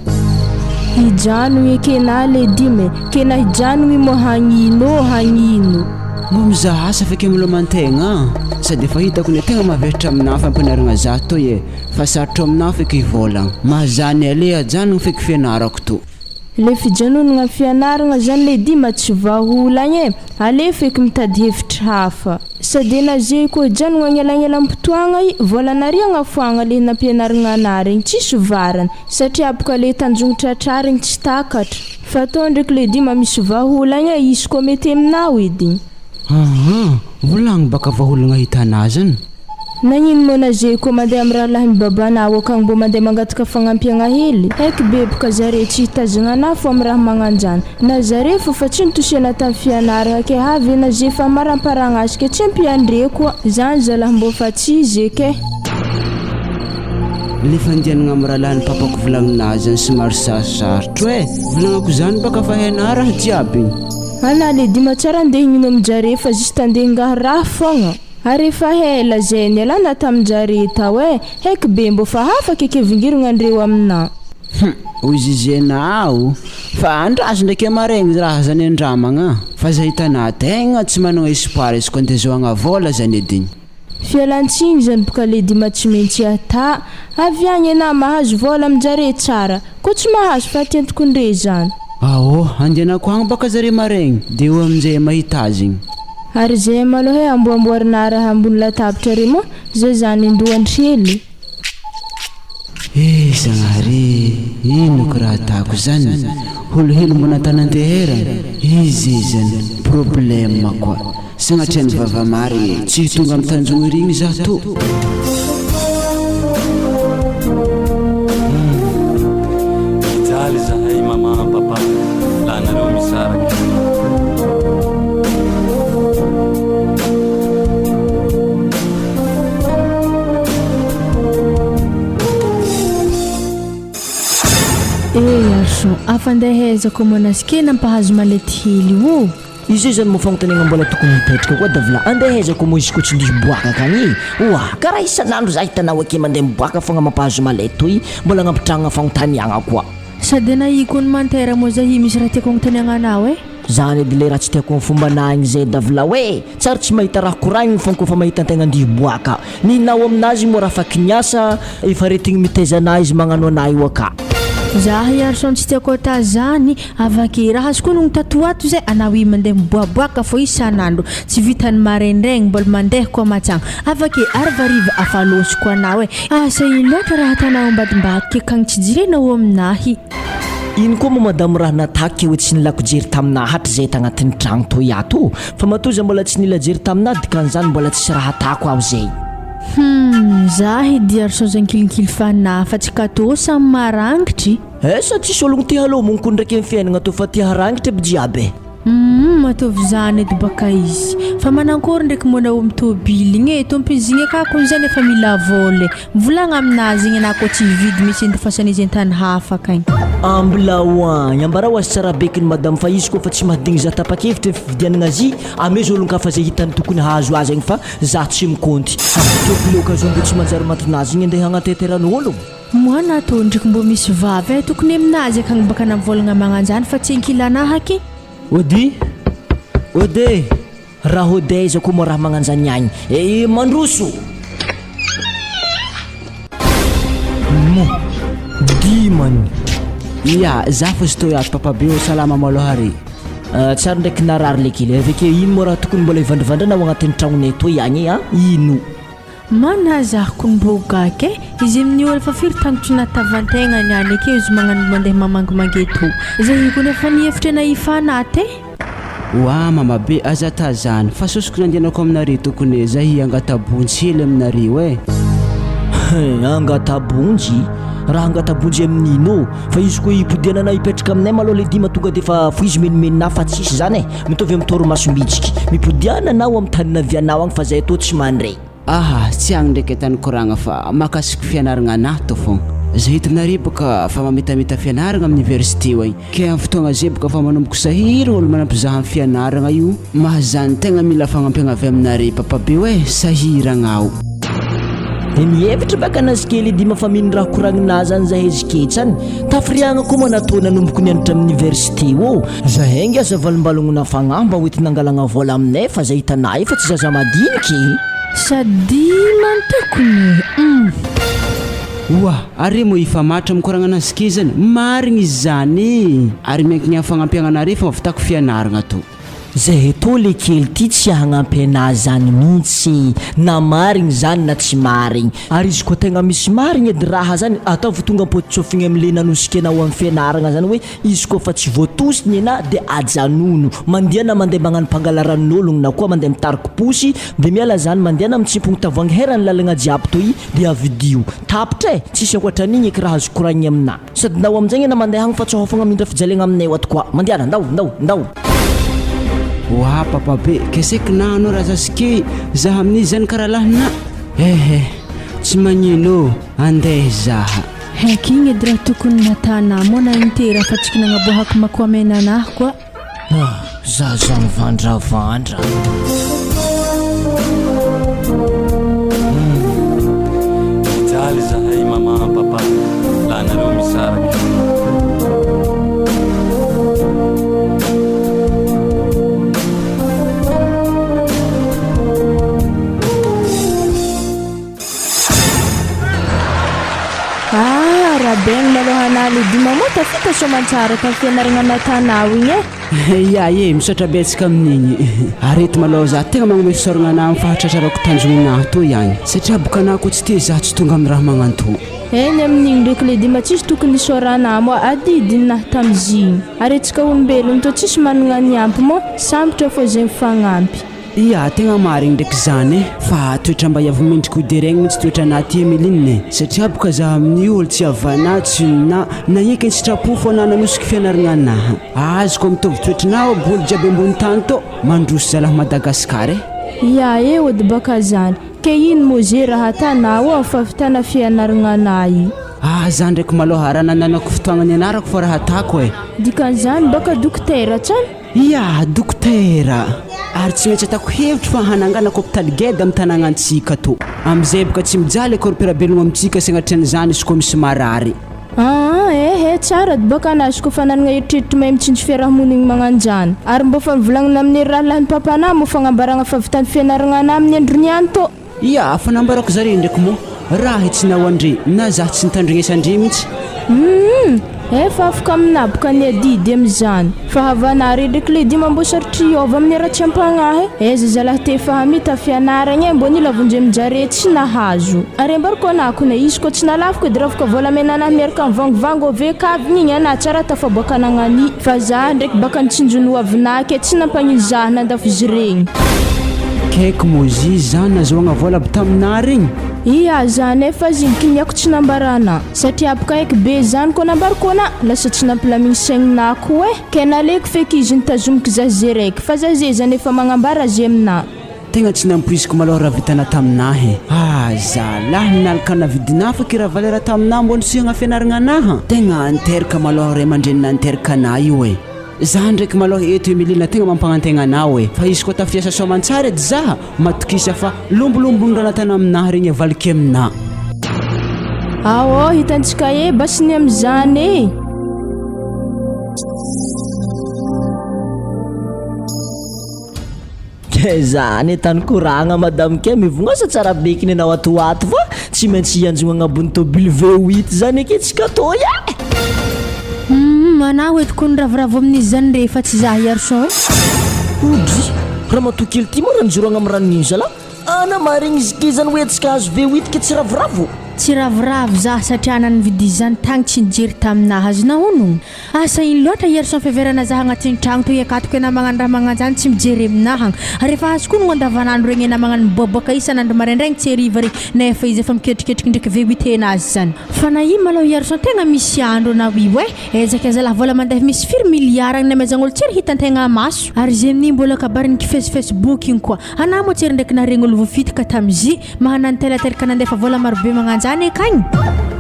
Hijanogny e kena le dimy e, kena hijanogny moa hagnino hagnino. Mbô mizaha asa feky amlomantegna a! Sady efa hitako ny tegna mavesatra aminah fampianaragna zah toy e, fa sarotro aminah feky hivôlagna. Mahazany aleha ajanogno feky fianarako to. Le fijanonagna fianaragna zany le dima tsy vahaolagna e, alefa eky mitady hevitry hafa. Sady ena ze ko hijanogna agnelagnelam-potoagna i, vola nariagna foagna le nampianarigna anah regny tsisy varany, satria boka le tanjogno tratrarigny tsy takatra. Fa tô ndreky le dima misy vahaolagna e, izy koa mety aminao edy. Aa, volagno baka vahaolagna hitanà zany. Nagnino moa na ze ko mandeha am rahalahin'i babanao akagny mbô mandeha mangataka fagnampiagna hely? Heky beboka zare tsy hitazagna anah fô am raha magnanjany. Na zare fô fa tsy nitosena tam fianaragna ke avy na ze fa maramparagna azy ke tsy ampiandre koa. Zany zalah mbô fa tsy izy eke. Le fandianagna am rahalahin'i papako volagninà zany somary sarosarotro e! Volagnako zany baka fa hainà raha jiaby. Ana le dima tsara andeha hino amin-jare fa juste andeha hingaha raha fogna. Ary efa ela zay nialana tamin-jare tao eh, heky be mbô fa hafa keke vingirigna ndreo aminà. Hum, hoy Zizena aho, fa andraso ndraiky amaregny raha zany andramagna, fa za hitanà tegna tsy managna espoir izy ko andeha azahoagna vôla zany edy igny. Fialantsiny zany boka le dima tsy maintsy ata, avy agny enà mahazo vôla amin-jare tsara, ko tsy mahazo fa atentiko ndre zany. Aô, andehanako agny baka zare maregny, de eo aminjay mahita azy igny. Ary zay malôha e amboamboarina raha ambony latabatra re moa zay zany ndoan-dry hely. Eh Zagnahary e, ino ko raha atako zany, holohelo mbo nantananteherana, izy zany problème koa, sagnatria ny vava marigny e, tsy ho tonga am tanjogno irigny zah to. Mijaly zahay maman papa la nareo misaraka. Afa andeha aiza koa moa nazy nampahazo malety hely io ô? Izay zany moa fagnontaniagna mbola tokony hipetraka koa Davla, andeha aiza koa moa izy koa tsy ndeha hiboaka akagny e? Oa, karaha isan'andro za hitanao ake mandeha miboaka fogna mampahazo malety toy, mbola agnampitragna fagnontaniagna koa. Sady anahiko koa ny mantera moa zahy misy raha tiako agnontaniagna anao e. Zany edy le raha tsy tiako am fombanah igny zay Davla oe, tsary tsy mahita raha koragniny fogna koa fa mahita antegna andeha hiboaka. Ninao aminazy moa raha afaky niasa, efa aretigny mitaiza anah izy magnano anah io aka. Zah Iarson tsy tiako atà zany, avake raha azoko onogno tato ho ato zay anao i mandeha miboaboaka fô isan'andro, tsy vitan'ny maraindraigny mbola mandeha koa matsagna, avake harivariva afa lôsiko anao e, asa ino loatra raha atanao ambadimbadika akagny tsy jirenao aminahy. Ino koa moa madamo raha nataky hoe tsy nilako jery taminah hatrizay tagnatin'ny tragno toy ato fa matoa za mbola tsy nila jery taminah dikan'izany mbola tsisy raha atako aho zay. Humm za edy ary sao zankilinkily fanahy fa tsy kato samy marangitry. Esa tsisy ologno te halomogno ko ndraiky am fiainagna tô fa te harangitry aby jiaby e. Humm ataovy zany edy baka izy. Fa manankory ndraiky moa nao mitobily igny e, tompony igny aka kony zany efa mila vola e, mivolagna aminazy igny anah koa tsy hividy misy andefasan'izy antany hafa akagny. Ambilao agny, ambarao azy tsara bekiny madame fa izy koa fa tsy mahadigny za tapa-kevitra ny fividianagna azy, amezo olon-kafa zay hitany tokony hahazo azy agny fa za tsy mikonty. Ataoko l'occasion mbo tsy manjary matinazy igny andeha hagnateteran'ologno. Moa na tô ndriky mbô misy vavy eh, tokony aminazy akagny baka namivôlagna magnanjany fa tsy ankilanahy aky. Ody! Ody e! Raha ody aiza koa moa raha magnanjany agny e! Mandroso! Mo! Dimany! Ya, za fo izy tô ato papa be ô, salama malôha re. Tsary ndraiky narary le kely, avy akeo ino moa raha tokony mbola hivandravandra ao agnatin'ny tragnonay toy agny e, an? Ino? Mana aza ko mbô gaga e! Izy amin'io efa firy tangotry nahatavantegna niany akeo izy magnano mandeha mamangimangy eto. Zay ko nefa nihevitra anah hifanaty e! Oa mama be aza tazany fa sosoko nandehanako aminareo tokony e zay hangatabonjy hely aminareo e. Hein hangatabonjy? Raha hangatabonjy amin'ino? Fa izy koa hipodianana hipetraka aminay malôha le dima tonga defa foizo menomenona fa tsisy zany e! Mitovy amin'ny torimaso mihitsiky. Mipodiana anao amin'ny tany navianao agny fa zay tô tsy mandre. Aha, tsy agny ndraiky tany koragna fa mahakasiky fianaragna anah tô fogna. Zay hitanare boka fa mamitamita fianaragna amin'ny université io agny, ke amin'ny fotoagna zay boka fa manomboko sahiragna olo manampy zah amin'ny fianaragna io, mahazany tegna mila fagnampiagna avy aminare papa be oe, sahiragna aho. De mihevitra baka nazy kely edy ma fa mino raha koragninah zany zahay ziketsany, tafiriagna koa ma natao nanomboko nianatra amin'ny université ô. Zahay nge aza valombalogna fagnahy mba hoentina angalagna vola aminay fa zay hitanay fa tsy zaza madiniky e. Sady mantokony e! Humm. Oa! Are moa hifamatotra mikoragna anazy ke zany? Marigny izy zany e! Ary miankigny am fagnampiagna anare fa mahavitako fianaragna to. Zahay tô le kely ty tsy hagnampy anazy zany mintsy na marigny zany na tsy marigny. Ary izy koa tegna misy marigny edy raha zany ataovy tonga am-pôtitsôfigny amle nanosika anao am fianaragna zany hoe Izy koa fa tsy voatosy nenah de ajanono, mandehana mandeha magnano mpangala ranon'ologno na koa mandeha mitariky posy de miala zany mandehana mitsimpogno tavoahangy heran'ny lalagna jiaby toy de avidio. Tapitra e! Tsisy ankoatran'igny eky raha azo koragniny aminah. Sady ndao aminjay ena mandeha agny fa tsy hôfagna mindra fijaliagna aminay ato koa. Mandehana, ndao, ndao, ndao. Oa papa be, qu'est-ce que na anao razasikey, za amin'izy zany karaha lahinà? Eh eh, tsy magnino ô, andeha zaha. Heky igny edy raha tokony natana moa na igny te raha fa tsiky nagnaboahako makoamena anah koa. Ah, zaza mivandravandra. Mijaly zahay maman papa laha nareo misaraky. Ah, Rahabeagny malôha anah le dima moa tafita soamantsara tamin'ny fianaragna natanao igny e. Ya e, misaotra betsaka amin'igny. Ary eto malôha za tegna magnome fisaoragna anah amin'ny fahatratrarako tanjogninahy tô ihany. Satria boka anah koa tsy te za tsy tonga amin'ny raha magnanto. Eny amin'igny ndraiky le dima tsisy tokony isaorana moa adidinah tamizigny. Ary antsika olombelogno tô tsisy managna ny ampy moa sambatra fô zay mifagnampy. Ia, tegna marigny ndraiky zany e! Fa toetra mba hiavy mendriky ho deraigny mintsy toetra anah ty Emeline e! Satria boka zah amin'io olo tsy havanah tsy na nagneky ny sitrapo fô anah nanosiky fianaragna anah. Azoko mitovy toetrinah aby olo jiaby ambony tany tô! Mandroso zalah Madagascar e! Ia e ody baka zany, ke ino moa ze raha atanao ao fahavitana fianaragna anah io? Ah za ndraiky malôha raha nananako fotoagna nianarako fô raha atako e. Dikan'izany baka dokotera tsara? Ya, dokotera. Ary tsy maintsy atako hevitry fa hananganako hopitaly geda amin'ny tanagnantsika tô. Amizay boka tsy mijaly akory mpiara-belogno amintsika sagnatria-n'izany izy koa misy marary. Aa ehe, tsara edy baka anazy koa fa nanagna eritreritry mahay mitsinjo fiarahamonigny magnanjany. Ary mbô fa nivolagnina amin'ny ery rahalahin'i papanà moa fagnambaragna fa vitan'ny fianaragna anà amin'ny andro niany tô. Ia, fa nambarako zare ndraiky moa, raha tsy nao andre na zah tsy nitandrignesan-dre mintsy. Humm! Efa afaka minaboka ny adidy amizany fa havanà re ndraiky le dima mbô sarotry hiôva amin'ny haratsiam-pagnahy e! Aiza zalahy te efa hamita fianaragna e mbô nila vonjy amin-jare tsy nahazo. Ary ambarako anà kone izy kô tsy nalafiko edy ravoka volamena anah miaraka am vangovango ave kavigny igny anà tsara tafaboaka anagnany fa zah ndraiky baka nitsinjo ny hoavinà ke tsy nampagnino zah nandafo izy regny. Kaiky Mozy zah nazahoagna vola aby taminà regny. Ia zah nefa zigny kiniako tsy nambaranà satria aboka aiky be zany kô nambarako anà lasa tsy nampilamigny saigninà koa e! Ke naleko feky izy nitazomiko zah ze raiky fa zah ze zany efa magnambara azy aminà. Tegna tsy nampoiziko malôha raha vitana taminah e. Ah zalahy nalkana vidinah fa kira valera taminah mbô nisiagna fianaragna anah. Tegna anteraka malôha ray aman-dreny nanteraka anah io e. Zah ndraiky malôha eto Emilina tegna mampagnantegna anao e. Fa izy koa tafiasa soamantsara edy zah, matokisa fa lombolombony raha natana aminah regny avaliky aminah. Aô hitantsika e basy ny amizany e. Ke zany e tany koragna madame ke mivognasa tsara beky ny anao ato ho ato fa tsy maintsy hianjogna agnabon'ny tôbily V8 zany eke tsika tô e! Humm anao eto ko ny ravoravo amin'izy zany rehefa tsy za hiarison e! Odry! Ramatoa kely ty moa raha nijoro agny am ranon'ino zalah? Ana marigny izy ke zany hoe tsika azo V8 ke tsy ravoravo? Tsy ravoravo za satria ana nividy izany tagny tsy nijery taminah azonao onogno? Asa ino loatra Yerson fiheverana zah agnatin'ny tragno toy akatoko enah magnano raha magnanjany tsy mijery aminaha agny ary efa azoko onogno andavanandro regny enah magnano miboaboaka isan'andro maraindraigny tsy hariva regny nefa izy efa miketriketriky ndraiky V8 enazy zany. Fa na ino malôha Yerson tegna misy andro anao io eh! Ezaka zalah vola mandeha misy firy milliard agny namezagna olo tsy ary hitantegna maso ary izy amin'igny mbola kabariny kifesifesbook igny koa anah moa tsy ary ndraiky naharegny olo voafitika tam'zy Mahana nitelatelaka nandefa vola marobe magnanjany akagny.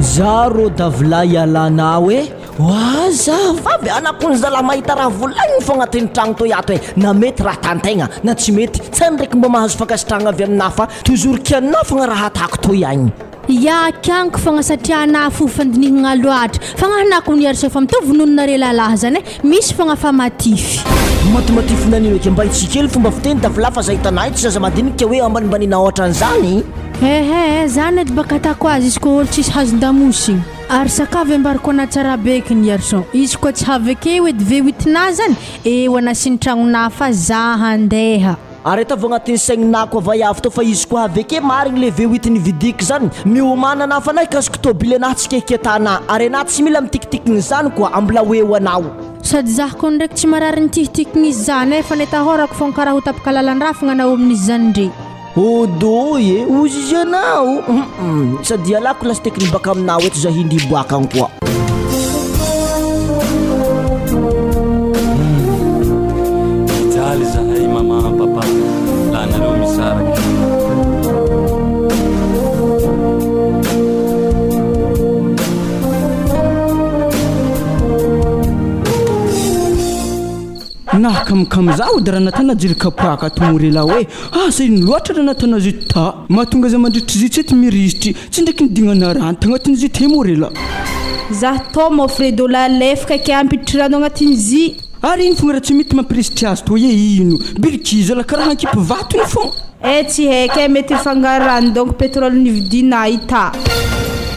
Za rô davla ialanao e! Oa zavavy anakony zalah mahita raha volagniny fô agnatin'ny tragno toy ato e! Na mety raha atantegna na tsy mety tsy ndraiky mba mahazo fankasitrahagna avy aminah fa toujours kianinah fogna raha atako toy agny. Ya kianiko fogna satria anah fo fandinihigna loatra fa gnahy kony iarseho fa mitovy nononare lalah zany e! Misy fogna fa matify. Matimatify nanino eky mba itsy kely fomba fiteny tafla fa za hitanay tsy zaza madinika hoe ambanimbanina otran'zany. Ehe zany edy baka atako azy izy koa olo tsisy hazon-damosigny ary sakavy ambarako ana tsara beky ny garçon izy koa tsy havy akeo edy V8 na zany eo ana sy ny tragnonà fa za handeha. Ary ataovy agnatin'ny saigninà koa vaiavy tô fa izy koa avy ake marigny le V8 nividiako zany, miomàna anà fa na hikasiko tôbily anà tsy kehiketanà ary anà tsy mila mitikitikin'izany koa ambla ho eo anao. Sady zah kony ndraiky tsy marary nitihitikin'izy zany eh fa netahorako fôgna karaha ho tapaka lalan-drà fogna anao amin'izy zany ndry. Odoy e, ozy izy anao, hum sady ialako lasiteky ny baka aminao eto za hindy hiboaka agny koa. Mijaly zahay maman papa la nareo misaraky. Nahakamokamo zaho edy raha natana jiro kapoaka ato Morela hoe asa ino loatra raha natana zio ta mahatonga za mandritry zio tsy ety mirisitry tsy ndraiky nidignana rano tagnatin'ny zio te Morela. Zah tô mô Fredo la lefaka ke ampiditry rano agnatin'ny zy. Ary ino fogna raha tsy mety mampirisitry azy tô e ino biriky zala karaha ankipy vatony fogna. Eh tsy haiko eh mety mifangaro rano donc pétrole nividiana i ta.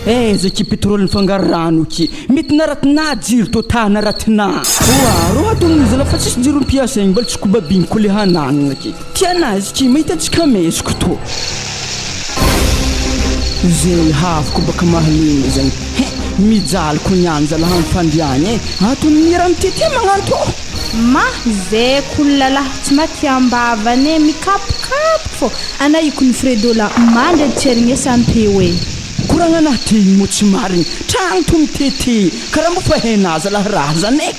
Aiza ki pétrole mifangaro rano ki. Mety naratinà jiro tô ta naratinà. Oa rô atao zala fa tsisy jiro mpiasa igny mbola tsy kobabigny ko le hanagnana ke. Tianazy ki mahita antsika meziko tô. Zegny havoko baka mahalegny zany he mijaly ko niany zalah am fandriagna e ato mira mitete magnano tô. Ma zay kolo lalah tsy maty ambavany e mikapokapoky fô ana io kony fredo la mandry edy tsy erignesam-peo e. Koragna anah ty igny moa tsy marigny, tragno to mitete karaha mbo fa hainah zalah raha zany e.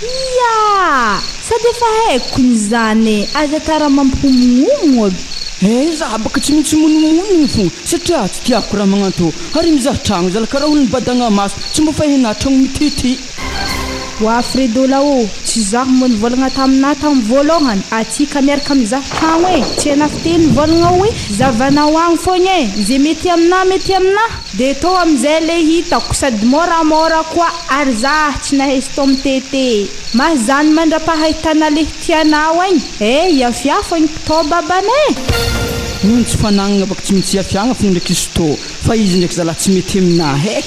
Ia! Sady efa haiko kony zany e, aza tara mampiomognomogno aby. Eh za baka tsy mintsy monomonogno fo satria tsy tiako raha magnanto ary mizaha tragno zala karaha olo nibadagna maso tsy mba fahena tragno mitete. Wa Fredola ô, tsy zaho moa nivolagna taminà tamin'ny voalohany, atsika miaraka mizaha tragno e, tsy anà fiteny nivolagna hoe zavanao agny fogna e, ze mety aminà mety aminà, de tô amizay le hitako sady môramôra koa ary zah tsy naheso tô mitete. Ma zany mandrapahahitana le tianao agny eh iafiafo agny pto babanay. Noho ny tsy fanagnana baka tsy maintsy iafiagna fo ndraiky izy tô fa izy ndraiky zalahy tsy mety aminahy eh.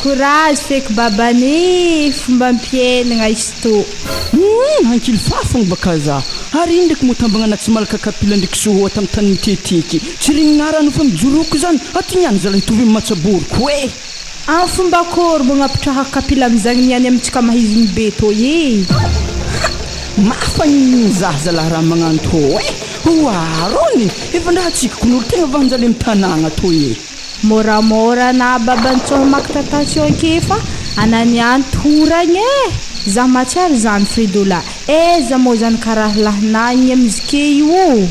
Courage feky babanay fombam-piainagna izy tô. Humm ankily fafagny baka za ary ino ndraiky moa tambagnana tsy malaka kapila ndraiky sohoa tam tany miteteky tsy regninà rano fa mijoroko zany aty niany zalahy hitovy am matsaboriko eh. Am fomba akory mbo gnapitraha kapila amizagny niany amintsika mahizigny be tô e. Ha! Mafagnigny zah zalah raha magnano tô eh! Oa rony! Efa ndraha tsikiko n'olo tegna vanjale am tanagna tô e. Môramôra na babantsôha makatra tension ke fa ana niany toragna e! Zah mahatsiaro zany Fredola, aiza mô zany karaha lahinah igny amizike io ô!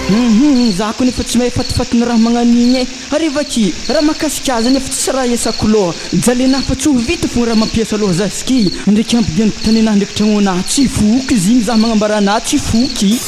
Hum za ko nefa tsy mahay fatifatin'ny raha magnan'igny e! Ary vaky, raha mahakasika azy nefa tsisy raha iasako loha, jalenah fa tsy ho vita fogna raha mampiasa loha za ski, ndraiky ampidianiko tanenah ndraiky tragnonah, tsy foky izy igny za magnambara anah tsy foky.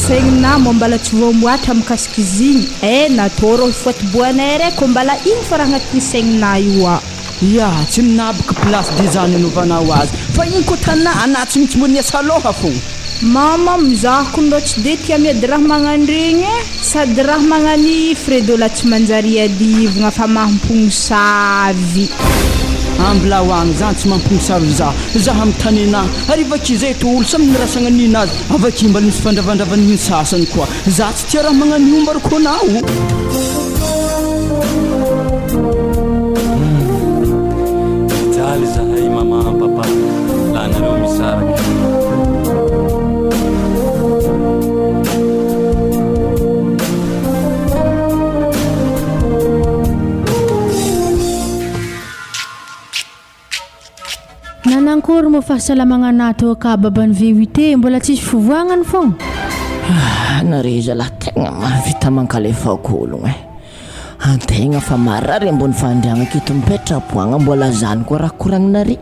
Saigninah moa mbala tsy voamboatra mikasika izy igny eh, natao rô hifoatiboanay re kô mbala igny fô raha agnatin'ny saigninah io ah. Ya, tsy minaboka place de zany anaovanao azy fa igny koa tanà tsy maintsy mbô niasa lôha fogna. Mama, mizaha kony rô tsy de tia miady raha magnandregny eh, sady raha magnany Fredola tsy manjary iadivgna fa mampognosavy. Ambilao agny zany tsy mampognosavy za, za amy tanenà ary vaky zay tô olo samy nirasagna ninazy avake mbala misy fandravandravagny sasany koa za tsy tia raha magnanio mbarako anao. Mijaly zahay maman papa la nareo misaraka. Nanankory moa fahasalamagna anaty ao ka baban'i VUT mbola tsisy fivoagnany fogna. Ah, nareo zalahy tegna mahavita mankalefako ologno eh. Antegna fa marary ambony fandriagna aketo mipetrapoagna mbola zany koa raha koragninare.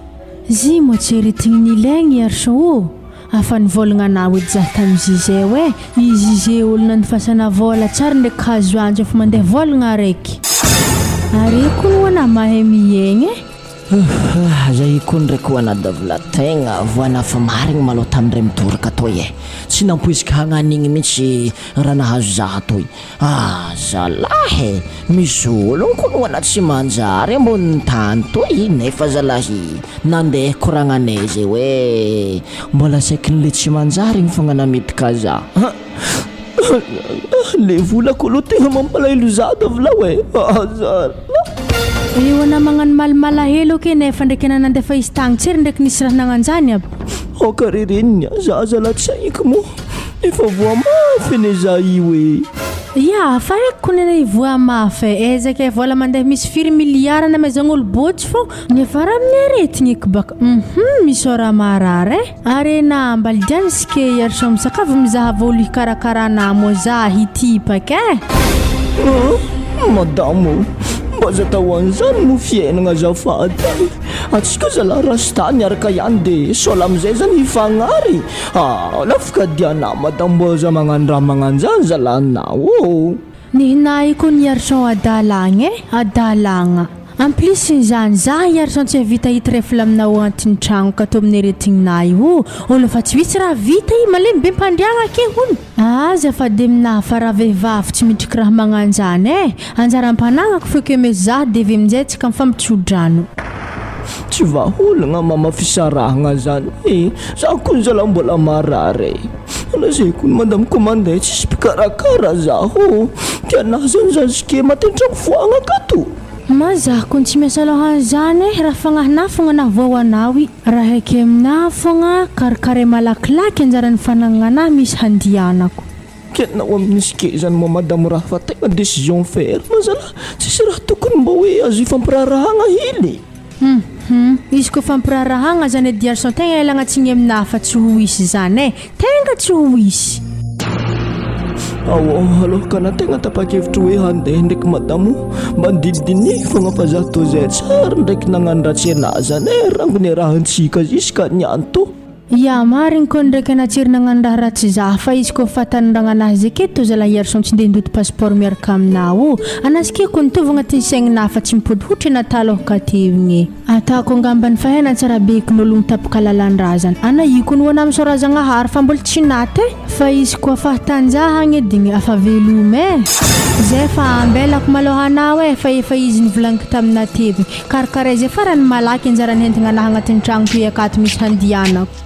Zy moa tsy eretigny nilaigny i Arson ô! Afa nivôlagna anao edy zah tamy Zizé oe, i Zizé olo nandifasana vôla tsara ndraiky hazo antso efa mandeha vôlagna araiky. Are kony hoanah mahay miegny e! Huhh zay koa ndraiky ho anadavla tegna voana fa marigny malôha tamindray midoraka toy e! Tsy nampoiziko hagnan'igny mintsy raha nahazo zaha toy. Ah zalahy e! Misy ologno koa hoana tsy manjary ambonin'ny tany toy nefa zalahy nandeha koragnanay zay hoe mbola saikin'le tsy manjary igny fogna namidika za. Le volako aloha tegna mampalahelo za davolao e! Ah zalahy. Eo anà magnano malmalahelo ake nefa ndraiky anà nandefa izy tagny tsery ndraiky nisy raha nagnanjany aby. Aoka re reniny a, za zalahy tsy haiko moa. Efa voa mafy anie za io e. Ya, fa haiko ko nene voa mafy e, ezaka e vola mandeha misy firy milliard namezan'olo bôtsy fô niafara amin'ny aretigny eky baka hum misaora marary e. Arena ambalidiany ske iarso misakafo mizahava olo hikarakara anah moa zah hitipaky e. Ah, madame ô, mba aza atao an'izany moa fiainagna azafady e. Antsika zalahy rasta niaraka ihany de sola amizay zany hifagnary. Ah, lafokadiana madame mbo aza magnano raha magnanjany zalahy nao ô. Nihinahy koa ny argent adalagna e, adalagna. En plus n'izany, za i argent tsy hahavita hitrefle aminao agnatin'ny tragno ka tô amin'ny aretigninah io, olo fa tsy misy raha vita i, malemy be mpandriagna ake hono. Azafady aminah fa raha vehivavy tsy mitriky raha magnanjany e, anjaram-panagnako feky eme za de avy aminjay tsika mifampitsodrano. Tsy vahaolagna mama fisarahagna zany e, za kony zalah mbola marary e, lazaiko ny madame commandant tsisy mpikarakara zaho, tianah zany zazike maty antragno foagna akato. Ma za kony tsy miasa loha anzany e, raha fagnahinah fogna nahavoa ho anao i, raha eke aminah fogna karakaray malakilaky anjaran'ny fanagnanah misy handianako. Tena ho amin'ny sikezany moa madame raha fa tegna décision ferme zalah, tsisy raha tokony mba hoe azo ifampiraharahagna hely. Hum hum, izy koa fampiraharahagna zany edy argent tegna ialagna tsigny aminah fa tsy ho hisy zany e, tegna tsy ho hisy. Ao aloha ka na tegna tapa-kevitra hoe handeha ndraiky madamo mba nidinidiniho fogna fa za tô zay tsary ndraiky nagnano ratsy anah zany e, rangony arahantsika jusqu'à niany tô. Ya, marigny kony ndraiky anah tsy ry nagnano raha ratsy zah fa izy koa fahataniragna anah zay ke tô zalahy Iarison tsy ndeha hindoto passeport miaraka aminah o, anah ske kony nitovy agnatin'ny saigninahy fa tsy mipody hotry anah taloha ka teo igny e. Atako angambany fa hena tsara be kin'ologno tapaka lalan-drazana. Ana io kony hoana misaora Zagnahary fa mbola tsy naty e. Fa izy koa fahatanjahagna edy igny afa veloma e. Zay fa ambelako malôha anao e fa efa izy nivolaniko taminà teo igny. Karakaray zay farany malaky anjaran'ny entigna anah agnatin'ny tragno toy akato misy handianako.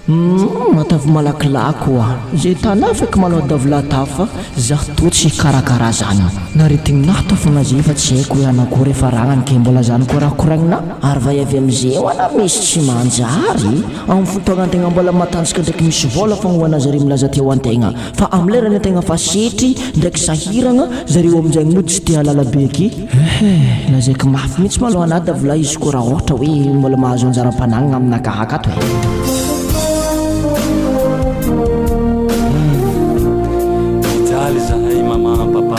Humm ataovy malakilaky oa ze tanà feky malao davolata fa zah toa tsy hikarakara zany naretigna to fogna ze fa tsy haiko hoe hanakory efa ragnany ke mbola zany koa raha koragnina ary va avy amze oa na misy tsy manjary am fotoagna antegna mbola matanjaka ndraiky misy vola fogna oa na zare milaza te ho antegna fa am lerany antegna fa setry ndraiky sahiragna zareo amizay mody tsy te halala be ke Ehe, lazaiko mafy mihitsy malou anah Davolahy izy koa raha ohatra hoe mbola mahazo anjaram-panagnana aminakahy akato e. Mijaly zahay maman papa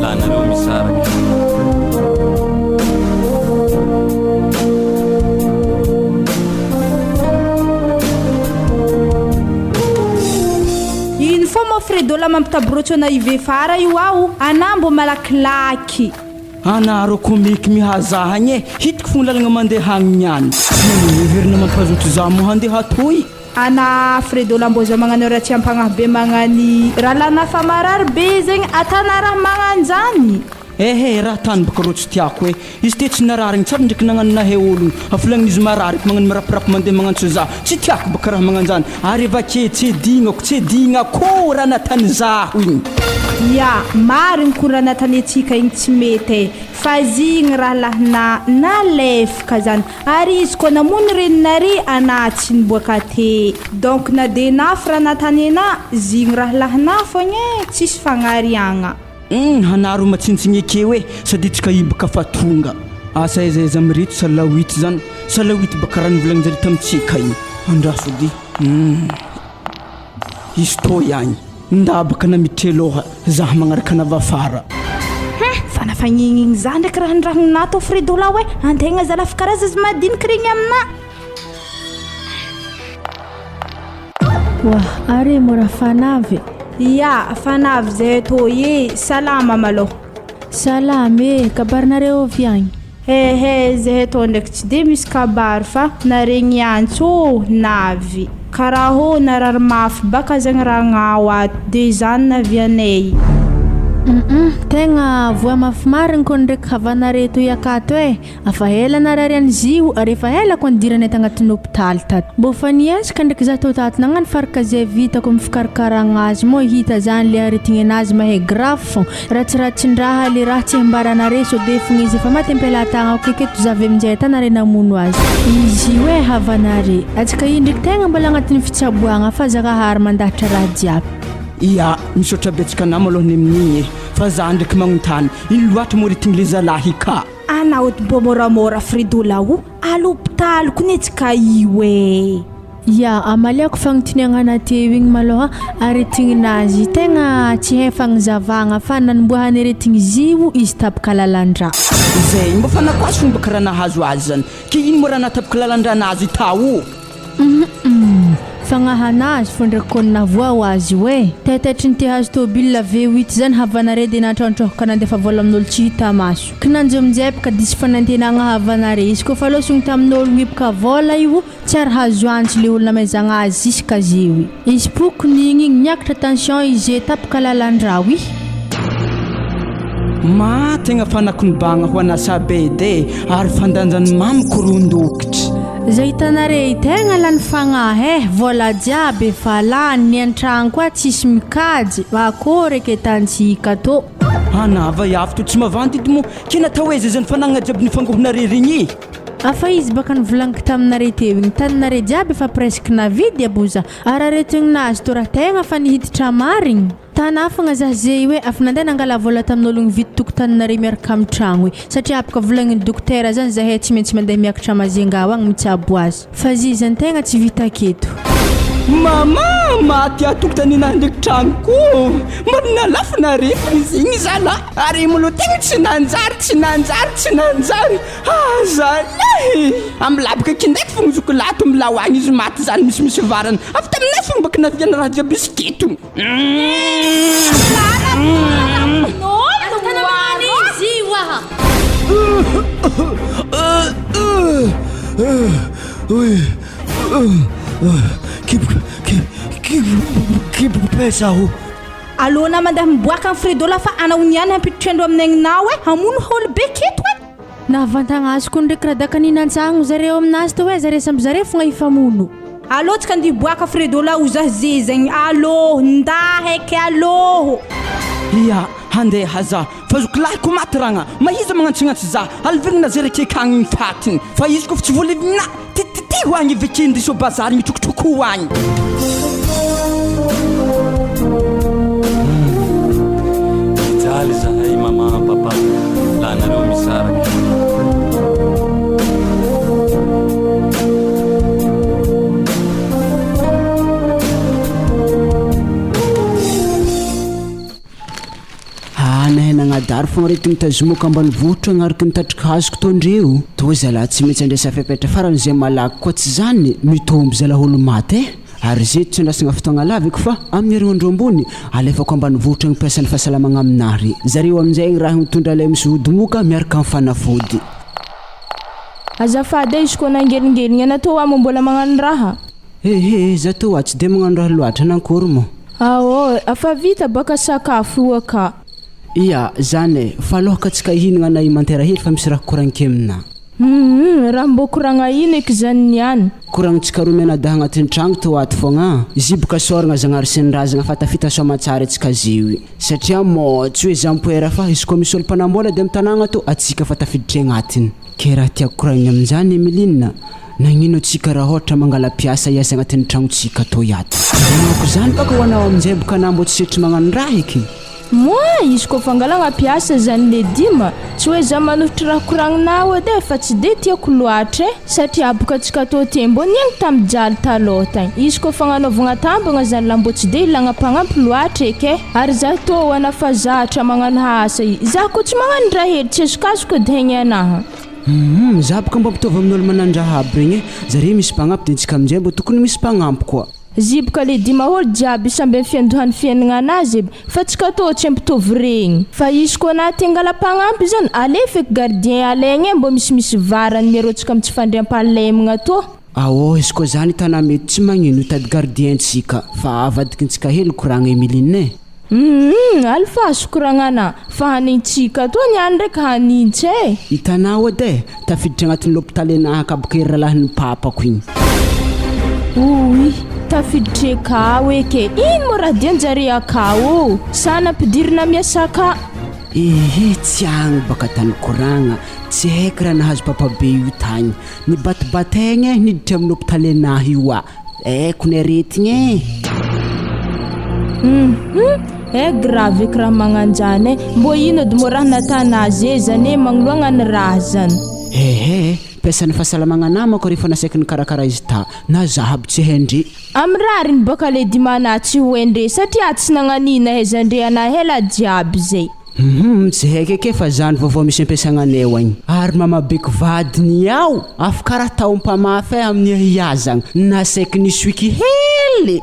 laha nareo misaraky. Ino fô moa Fredo la mampitaborotso anah hive fara io aho, anah mbô malakilaky. Anah rô komiky mihazaha agny e, hitako fô lalagna mandeha agny niany. Nanino heverina mampazoto zah moa handeha atoy? Anah Fredo la mbô zah magnano raha tsy ampagnahy be magnany rahalahinah fa marary be zegny atanah raha magnanjany. Ehe raha tany baka rô tsy tiako e, izy te tsy narary igny tsary ndraiky nagnano nahay ologno, afolagn'izy marary efa magnano mirapirapy mandeha magnantso za, tsy tiako baka raha magnanjany, ary avake tsy edignako tsy edignako raha natany zaho igny. Ya, marigny ko raha natany atsika igny tsy mety e, fa zigny rahalahinà nalefaka zany, ary izy koa namono reninare anà tsy niboaka te, donc na de nafy raha natany anà, zigny rahalahinà fogna e, tsisy fagnariagna. Humm hanaro matsintsiny ekeo e sady tsika hiboka fa tonga. Asa aiza aiza amin'ireto salawit zany salawit baka raha novolagninjare tamintsika igny andraso edy humm izy tô ihany nda baka namitry aloha zah magnaraka anava afara. Hein! Fa nafagnigny za ndraiky raha niragnina tô Fredola oe antegna zalahy karaha zaza madiniky regny aminà. Wah, are mora fanavy. Ya, fanavy zay tô e, salama malôha. Salama e, kabarinareo avy agny? Hehe, zahay tô ndraiky tsy de misy kabary fa naregny antso ô, navy. Karaha ô narary mafy baka zegny ragnao ato de zany navianay. Hum, tegna voa mafy marigny kony ndraiky havanare toy akato e. Afa ela narary an'izy io ary efa ela koa nidiranay tagnatin'ny hopitaly tato. Mbô fa niezaka ndraiky za tao tato nagnano faraka zay vitako amin'ny fikarakaragna azy moa hita zany le aretigny anazy mahay grave fô. Ratsiratsin-draha le raha tsy ambaranare sao de fogna izy efa maty am-pelatagnako aketo za avy aminjay ata nare namono azy. Izy io e havanare. Atsika io ndraiky tegna mbola agnatin'ny fitsaboagna fa Zagnahary mandahatra raha jiaby. Ia, misaotra betsaka anao malôha ny amin'igny e, fa za ndraiky magnontany, ino loatra moa ry tigny le zalahy ka? Anao edy mbô môramôra Fredola o, à l'hôpital ko ne tsika io e. Ya, amaliako fagnotiniagnana teo igny malôha, aretignin'azy tegna tsy hay fagnazavagna fa nanomboahany aretigny zio izy tapaka lalan-drà. Zay mba fa nakoasy fomba karaha nahazo azy zany, ke ino moa raha nahatapaka lalan-drànazy tao? Humm fagnahanazy fô ndraiky kôny navoa ho azy io e! Taitaitry ny te hahazo tôbila V8 zany havanare de nantraontraoka nandefa vôla amin'olo tsy hita maso. Kinanjo aminjay bka diso fanantenagna havanare izy kôfa lôsogny tamin'ôlogno hiboka vôla io tsy ary hazo antso le olo namaizagna azy ziska zeo i. Izy pokony igny igny niakatra tension izy e tapaka lalan-drà oui. Ma tegna fanakonibagna ho anà Sabedy e, ary fandanjan'ny mamiko rondokitry. Zay hitanare i tegna lany fagnahy eh, vola jiaby efa lany, ny antragno koa tsisy mikajy, akôry eky tantsika tô. Anà vaiavy tô tsy mavandy edy moa, ke natao aiza zany fanagna jiaby nifangohonare regny e? Afa izy baka nivolagniko taminare teo igny, taninare jiaby efa presque navidy aboza, ary aretignazy tô raha tegna fa nihiditra marigny. Tanafagna za zey hoe afa nandeha nangala vola tamin'ologno nividy tokotaninareo miaraka amin'ny tragno e, satria apaka volagnin'ny dokotera zany zahay tsy maintsy mandeha miakatra Majunga ao agny mitsabo azy. Fa zy zany tegna tsy vita aketo. Mama, maty aho tokotany nandriky trano ko. Marina lafo narefo izy igny zala. Ary molo tegna tsy nanjary, tsy nanjary, tsy nanjary. Ah zalahy! Amy laboka kindraiky fogna zoky lahy to milao agny izy maty zany misimisy varany. Avy taminay fogna baka naviana raha jiaby izy keto. Kiboko pesa aho. Alô na mandeha miboaka am Fredo la fa anao niany hampiditra amin'ny aignao e, hamono olo be keto e. Nahavantagna azy koa ndraiky radaka ninantsagno zareo aminazy teo e, zare samby zare fogna hifamono. Alô tsika andeha hiboaka Fredo la oza zezagny alô nda heky alô. Ia, handeha za, fa zokilahy ko maty ragna, ma iza magnantsignatsy za, alivigna zay rekeka agny ny fatiny, fa izy koa fa tsy voalevigna, tititiho agny vekindry so bazary mitrokotroko agny. Mijaly zahay maman papa laha nareo misaraky. Haa nahay nagnadary fogna reto nitazomako ambanivohitra agnariky ny tatrikazoko tô ndreo. Tô zalahy tsy maintsy andraisa fepetra farany zay malaky koa tsy zany mitombo zalahy olo maty eh! Ary zeto tsy andrasagna fotoagna lava eky fa amin'ny herinandro ambony alefako ambanivohitra ny mpiasan'ny fahasalamagna aminah re. Zareo aminjay raha mitondra lay misy ody moka miaraka amin'ny fanafody. Azafady e, izy koa nangelingeligny anah tô amo mbola magnano raha. Ehe, za tô tsy de magnano raha loatra nankory moa. Aô, afa vita baka sakafo io aka. Ia, zany e, fa alôha ka tsika hihinagna na imantera hely fa misy raha koragniko aminà. Hum, raha mbô koragna ino eky zany niany. Koragnitsika roa mianadahy agnatin'ny tragno tô ato fogna. Ziboka sôragna Zagnahary sy ny razagna fa tafita soamatsara antsika zio. Satria mô tsy hoe zampoera fa izy koa misy olo mpanambola de amy tanagna tô atsika fa tafiditry agnatiny. Ke raha tiako koragnina aminjany Emeline, nagnino atsika raha ôhatra mangala mpiasa hiasa agnatin'ny tragnotsika toy ato? Manako zany baka ho anao aminjay boka anah mbô tsy setry magnano raha eky. Moi, izy koa fangalagna mpiasa zany le dima, tsy hoe za manohitry raha koragninao edy e, fa tsy de tiako loatra e, satria boka antsika tô ty mbô niaigny tamy jaly talôha tagny, izy koa fagnanaovagna tambagna zany la mbô tsy de ilagna mpagnampy loatra eky e, ary za tô ana fa zatra magnano asa i, za koa tsy magnano raha hely tsy azokazoko edy haigny anaha. Humm, za boka mbô mitovy amin'olo manandraha aby regny e, zare misy mpagnampy de ntsika amizay mbô tokony misy mpagnampy koa. Ziboka le dimaholo jiaby samby am fiandohany fiaignana anazy eb fa tsy katô tsy ampitovy regny fa izy koa na te angala mpagnampy zany alefa eky gardien alaigna e mbô misimisy varany mirotsaka am tsy fandriampahalemagna tô. Aô izy koa zany tana mety tsy magnino hitady gardien tsika fa avadikintsika hely koragna Emeline e. Humm alifaso koragnana fa hanintsika toa ny any ndraiky hanintsy e. Hitanao edy e, tafiditra agnatin'ny lopitaly anahakabok'ery ralahin'ny papako igny. Ouii, tafiditra akao eky e, ino moa raha dianjare akao ô, sa nampidirina miasa aka. Ehe, tsy agny baka tany koragna, tsy haiko raha nahazo papabe io tagny, nibatibataigna e niditra amin'ny lopitaly anahy io a. Haiko ny aretigna e. Hum eh grave eky raha magnanjany eh, mbô ino edy mô raha natanazy eh zany eh magnoloagna ny raha zany. Ehe, mpiasan'ny fahasalamagna namako rehefa nasaiko nikarakara izy ta, na za aby tsy hain-dre. Amy rariny bôka le dimana tsy ho hain-dre satria tsy nagnanina ahaizan-dre anah ela jiaby zay. Humm tsy haiko eke fa zany vaovao misy ampiasagna anay ao agny. Ary mamabeko vadiny ao afo karaha taom-pamafy eh amin'ny ahiazagna nasaiko nisoiky hely.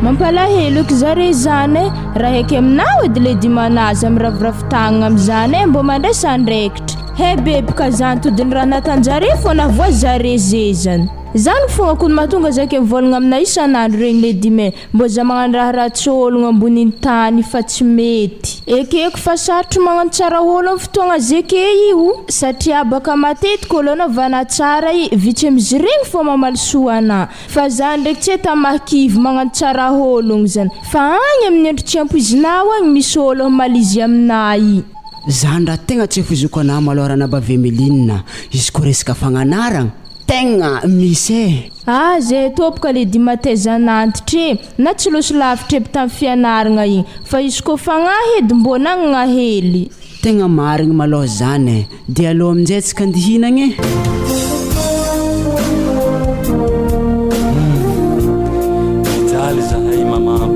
Mampalahelo eky zare zany eh, raha eky aminao edy le dimanazy amy raviravy tagnana amizany eh mbô mandraisa andraikitra he beboka zany todiny raha natanjare fona voa zare zezany zany fogna kony mahatonga zake mivolagna amina isanandro regny le dime Mbô za magnano raha ratsy ôlogno ambonin'ny tany fa tsy mety. Ekeko fa sarotro magnano tsara ôlo am fotoagna zeke io satria baka matetiky ôlo anaovana tsara i vitsy am'izy regny fô mamaly soa anà fa za ndraiky tsy eta mahakivy magnano tsara ôlogno zany fa agny amin'ny andro tsy ampoizinao agny misy ôlo hamaly izy aminà i. Zany raha tegna tsy foiziko anah malôha ranabavy Emeline, izy koa resaka fagnanaragna, Tegna misy e! Ah zay topoka le dimatezan'antitra e! Na tsy loso lavitra aby tam fianaragna igny fa izy ko fagnahy edy mbô nagnagna hely. Tegna marigny malôha zany e! De alô aminjay tsika andeha hihinagna e!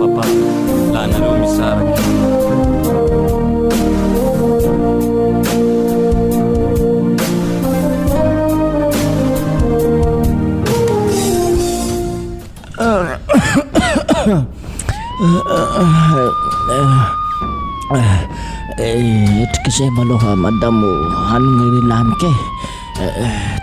papa laha nareo misaraky. Etrik'izay maloha madamo hanigny laniko e,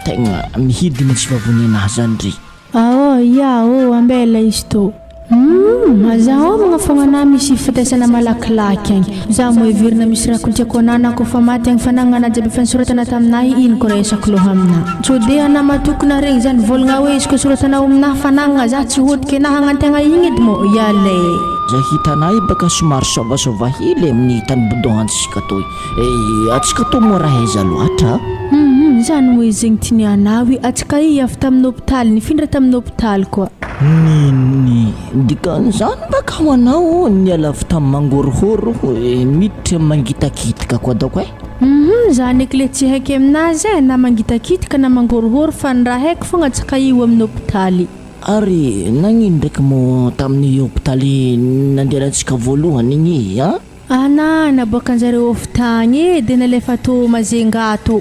tegna mihidy mihitsy vavony anahy zany ry. Aô ia ô ambela izy tô. Humm aza homagna fogna anah misy fifandraisana malakilaky agny. Za moa heverina misy raha kolitiako anah na kofa maty agny fanagnana jiaby efa nisoratana taminahy ino ko resako loha aminah. Tsode anah matoky na regny zany volagna hoe izy ko soratanao aminah fanagnana za tsy hodiky anah hagnantegna igny edy moa ialay. Za hitanay baka somary saovasova hely amin'ny tany bodohantsika toy. Eh, atsika tô moa raha aiza loatra a? Hum, zany moa izy zegny tinianao i, atsika i avy tamin'ny hopitaly, nifindra tamin'ny hopitaly koa. Nini, dikan'izany baka ho anao niala avy tamin'ny mangorohoro eh, miditra amin'ny mangitakitika koa daoko eh? Hum, zany eky le tsy haiko aminazy eh, na mangitakitika na mangorohoro fa ny raha haiko fogna atsika io amin'ny hopitaly. Ary nagnino ndraiky moa tamin'ny hopitaly nandehanantsika voalohany igny an? Ana naboakanjareo avy tagny e de nalefa tô Majunga tô.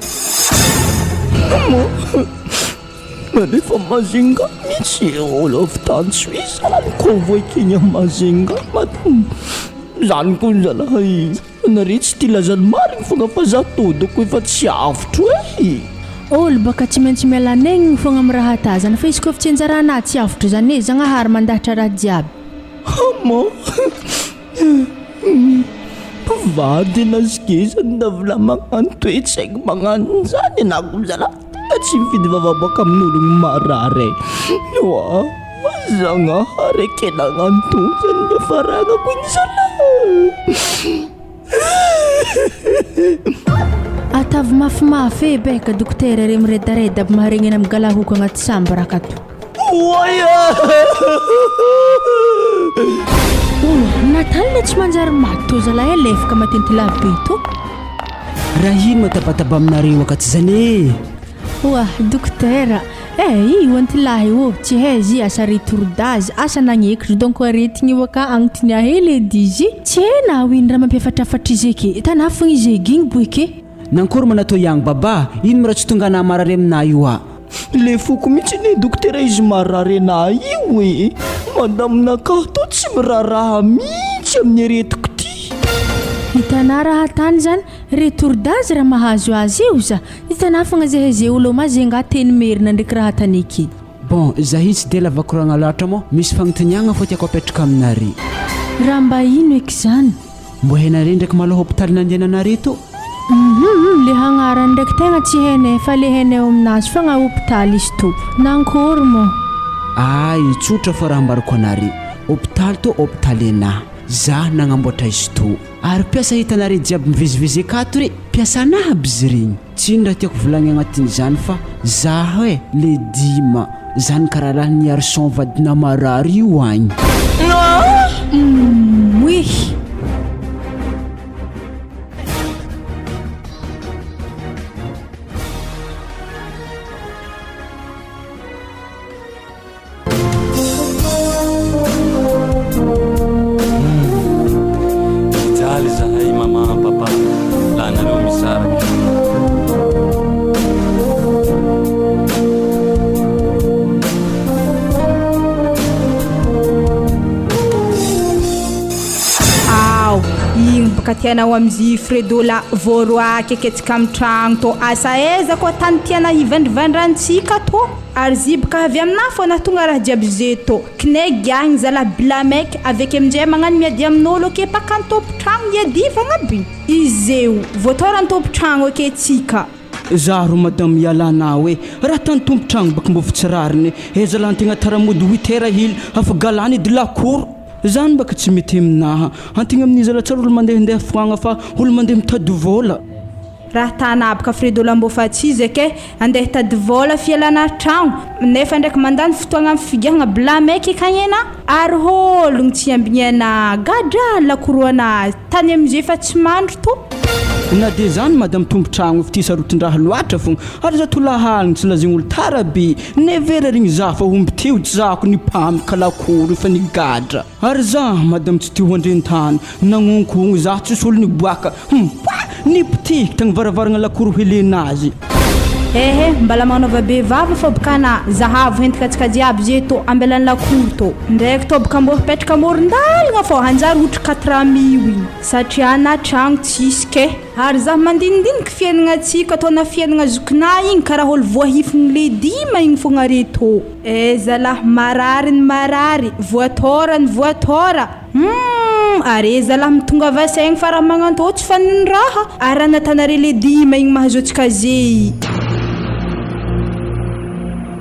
Moa nalefa Majunga mihitsy olo avy tany Suisse zany convoquer-ny à Majunga madame. Zany koa zalahy nareo tsy tia laza ny marigny fogna fa za tô doko efa tsy avotro e. Olo baka tsy maintsy miala negniny fogna amy raha ata zany fa izy koa efa tsy anjaranah tsy avotro zany e, Zagnahary mandahatra raha jiaby. Hama. Mpivady nasigezany davla magnano toe-tsaigny magnano zany na ko zalahy tegna tsy mifidy vava boaka amin'ologno marary e. Oa Zagnahary eke nagnano toa zany niafaragnako igny zalahy. Atavy mafimafy e beka dokotera re miredareda aby maharegny anah migalahoko agnaty chambre akato. Oay ah! Oa, Nathan le tsy manjary maty tô zalahy e lefaka matinty lava be tô. Raha ino matabataba aminareo akaty zany e? Oa, dokotera, eh io antilahy io tsy haiza i asa retour d'âge asa nagnekitry donc aretigny io aka agnotinia hely edy izy tsy hay na ho ino raha mampiafatrafatra izy eke, tanà fogna izy egigny boeke. Nankory ma natao iagny baba, ino ma raha tsy tonga anah marary aminah io ah. Le foko mihitsy anie dokotera izy marary anah io e! Madame nakah tô tsy miraharaha mihitsy amin'ny aretiko ty. Hitanà raha tany zany retour d'âge raha mahazo azy io za hitanà fogna ze ze olo ma ze nga teny merina ndreky raha tany eky. Bon, zahi tsy de lava koragna loatra moa, misy fagnotaniagna fô tiako apetraka aminare. Raha mba ino eky zany? Mbô hainare ndraiky malôha hopitaly nandehananare tô? Hum le hagnarany ndraiky tegna tsy hainay fa le hainay ao aminazy fogna hopitaly izy tô. Nankôry moa? Ay, tsotra fô raha ambarako anare, hopitaly tô hopitaly anah, zah nagnamboatra izy tô. Ary mpiasa hitanare jiaby mivezivezy akato re, mpiasa anah aby izy regny. Tsy ino raha tiako volagny agnatin'izany fa zaho e le Dima zany karaha lahin'i Arson vadina marary io agny. Humm oui. Mijaly zahay maman papa laha nareo misaraky. Ao, igny baka tianao amzy Fredo la voaroaky aketsika amy tragno tô asa aiza koa tany tiana hivandrivandrantsika tô. Ary ziboka avy aminah fona tonga raha jiaby zeto kne giahigny zalah bilamaiky aveke amnjay magnano miady aminolo ake paka antopo tragno iadivagna aby izeo voatôra antopo tragno ake tsika. Za ro madame ialanao e! Raha tany tompotragno baka mbô tsy rariny e! Zalah antegna tara mody huit heures hily afa galany edy lakoro! Zany baka tsy mety aminaha! Antegna amin'io zalah tsara olo mandehandeha foagna fa olo mandeha mitady vôla! Raha tanabaka Fredo Lambofatsizy ake andeha hitady vôla fialana tragno nefa ndraiky mandany fotoagna amin'ny figiahagna bilamaiky ekagnena ary hôlogno tsy ambignena gadra lakoroana azy tany amizay efa tsy mandry to. Na dia zany madame tompotragno fitia sarotindraha loatra fogna ary za tolahaliny tsy lazaigny olo tara be nevera regny za fa omby teo tsy zahako nipamika lakoro efa nigadra ary za madame tsy te ho andrentany nagnonkohogno za tsisy olo niboaka hum pa nipitehiky tagny varavaragna lakoro helenazy. Ehe mbala magnanaova be vava fô bka na zahavo hentika antsika jiaby ze tô ambelany lakoro tô ndraiky tô bka mbô hipetraka amorondalagna fô hanjary hotry katramiho igny. Satria na tragno tsisy ke. Ary zaho mandinindiniky fiainagna tsika tô na fiainagna zokinah igny karaha olo voahifigny le dima igny fogna re tô. Eh zalah marary ny marary, voatôra ny voatôra, humm are zalah mitongava saigny fa raha magnantô tsy fanino raha, ary raha natanare le dima igny mahazo antsika zei.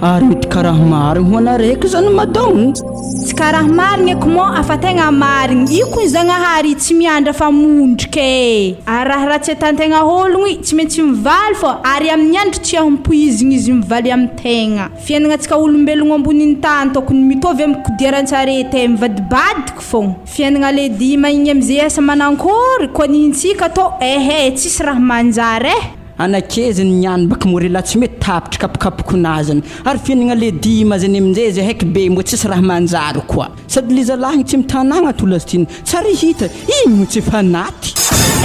Ary mety karaha marigny ho anareko zany madamo. Tsy karaha marigny eky moa afa tegna marigny io kony Zagnahary tsy miandra fa mondrika e! Ary raha ratsy atantegna ologno i tsy maintsy mivaly fô ary amin'ny andro tsy ampoizigny izy mivaly amintegna. Fiainagnantsika olombelogno ambonin'ny tany tokony mitovy amin'ny kodiaran-tsarety e mivadibadiky fôgna. Fiainagna le dima igny amizay asa manankôry koa nihintsika tô ehe tsisy raha manjary e! Anakezy ny niany baka morela tsy mety tapitry kapokapokonazany ary fiainagna le dima zany aminjay zay haiky be mbô tsisy raha manjary koa sady le zalahiny tsy mitanagna tolazitiny tsary hita igny no tsy efa naty.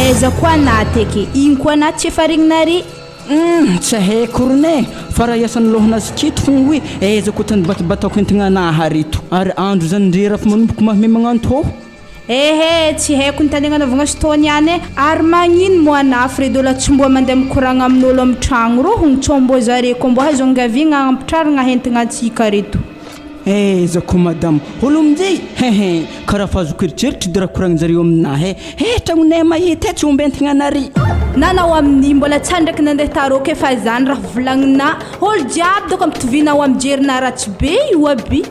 Aiza koa naty eky, igny koa naty tsy efa regninare. Humm tsy haiko rony e, fa raha hiasan'ny lohanazy kito fogna hoe aiza koa tany batibatako entigna anaha reto ary andro zany ndre raha fa manomboko mahme magnanto. Ehe, tsy haiko ny tany agnanaovagna stone ihany e, ary magnino moa anah Fredo la tsy mboa mandeha mikoragna amin'olo amy tragno rô hogno tsô mbô zare koa mbô azo angaviagna ampitraragna hentigna antsika reto. Aiza koa madama, olo aminjay hehe, karaha fa azoko eritreritry de raha koragnin-jareo aminah e, he tragnonay mahita e tsy omby entigna anare. Nanao amin'ny mbola tsa ndraiky nandeha tarô ke fa zany raha volagninah. Olo jiaby doko ampitoviana ao am jerinah ratsy be io aby.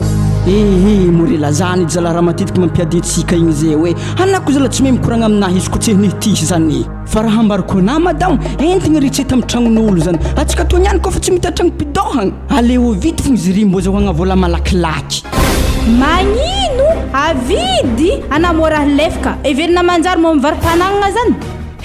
Ehe Morela zany edy zala raha matetiky mampiady antsika igny zay hoe anah ko zala tsy mahay mikoragna aminah izy ko tsy hain'ity zany fa raha ambarako anah madamo entigny ry tsy hita amy tragnon'olo zany atsika toa niany koa fa tsy mita tragno pidôhagna aleo avidy fogna izy ry mbô azahoagna vôla malakilaky. Magnino? Avidy? Anah mora lefaka, heverina manjary mô mivaro-panagnana zany?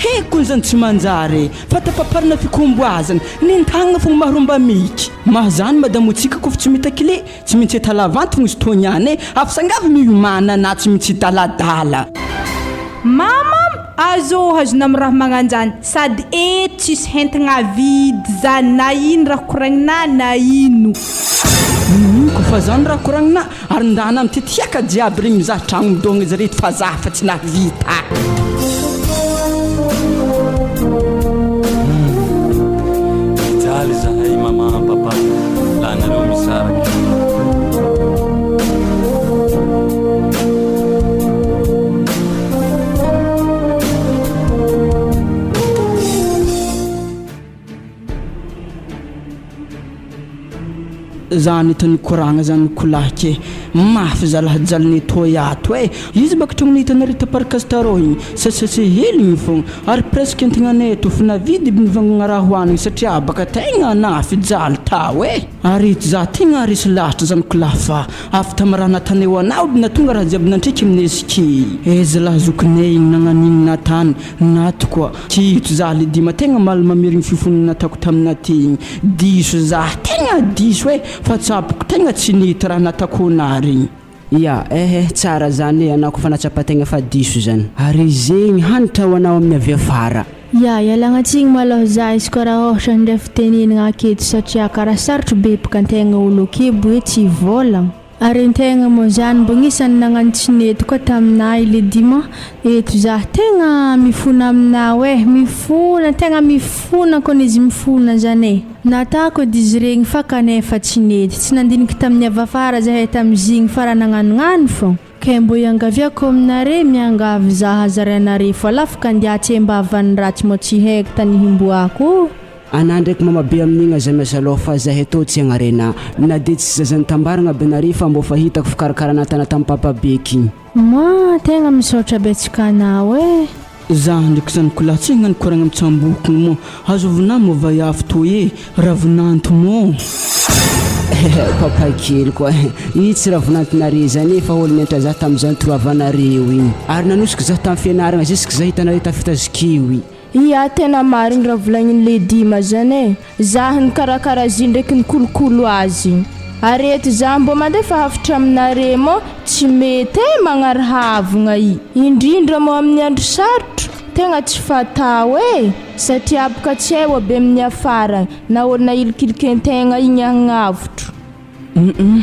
He kony zany tsy manjary e! Fa tapaparina fikomboazana, nentagnina fogna maharomba mihiky. Mahazany madamo tsika kofa tsy mita kle, tsy mintsy etalavanty fogna izy toa niany e, afsangavy miomana na tsy mintsy hidaladala. Mamam, azo hazona am raha magnanjany, sady eto tsisy hentigna avidy zany na ino raha koragnina na ino. Ino kofa zany raha koragnina Ary ndana mititiaka jiaby regny mizaha tragno midôgna izy reto fa za fa tsy nahavita. Mijaly zahay maman papa la nareo misaraka. Zany eto nikoragna zany kolahy ke mafy zalahy jalinay toy ato e! Izy baka tragno hitanareo ta parc tarô igny sasase hely igny fogna ary presque entignanay eto efa navidy aby nivangagna raha hoanigny satria baka tegna nafy jaly tao e! Ary eto za tegna resy lahatra zany kolahy fa avy tam raha natanay ho anao aby natonga raha jiaby nantriky aminay ski e zalahy zokinay igny nagnanigny natany Naty koa. Kito za le dima tegna maly mamerigny fifonana nataoko taminaty igny. Diso za, tegna diso eh, fa tsapoko tegna tsy nety raha natako anah regny. Ya, eh eh, tsara zany eh, anao kofa nahatsapa tegna fa diso zany. Ary zegny hanitra ho anao amin'ny avy afara. Ya, ialagna tsigny malôha za izy koa raha ôhatra handray fitenenagna aketo satria karaha sarotro be bôka antegna olo akebo hoe tsy hivôlagna. Ary antegna moa zany mbo agnisan'ny nagnano tsy nety koa taminah i le diman eto zah tegna mifona aminao eh mifona tegna mifona kony izy mifona zany eh natako edy izy regny fa kanefa tsy nety tsy nandiniky tamin'ny avy afara zahay tamizigny fa raha nagnanognano fô ke mbo iangaviako aminare miangavy zah zarainare fô lafaka andià tsy ambavan'ny ratsy mô tsy haiko tany himboako. Anah ndraiky mama be amin'igny aza miasa loha fa zahay tô tsy agnarena na de tsy zaza nitambaragna aby anare fa mbô fa hitako fikarakarana tana tam papa beky igny. Moi, tegna misaotra betsaka anao eh. Za ndraiky zany ko lahy tsy hagnano koragna am tsambokogno moa azovina moa vaiavy toy e ravinanto moa. Papa kely koa io tsy ravinantonare zany e fa olo niantra za tamzany toroavanareo igny ary nanosika za tam fianaragna jusque za hitanareo tafita zokio i. Ia tena marigny raha volagniny Ledima zany e! Zah nikarakara azy ndraiky nikolokolo azy. Ary eto zah mbô mandefa hafatra aminare mô tsy mety e magnary havagna i. Indrindra mô amin'ny andro sarotro, tegna tsy fatao e! Satria boka tsy hay oabe amin'ny afaragny na ôlo nahilikilikentegna igny agnavotro. Humm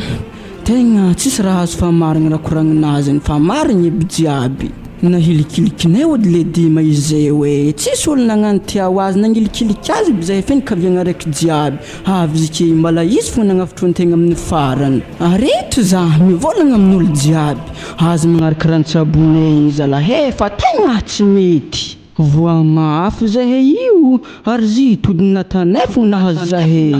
tegna tsisy raha azo fa marigny raha koragninazy igny fa marigny aby jiaby. Nahilikilikinay ody le dima izay hoe tsisy olo nagnano tia ho azy nagnilikiliky azy aby zahay fianakaviagna raiky jiaby avy izy ke mbala izy fô nagnavotro antegna amin'ny farany. Ary eto za mivôlagna amin'olo jiaby aza magnaraka ranon-tsabone igny zalahy e fa tegna tsy mety. Voa mafy zahay io ary zy tody natanay fô nahazo zahay.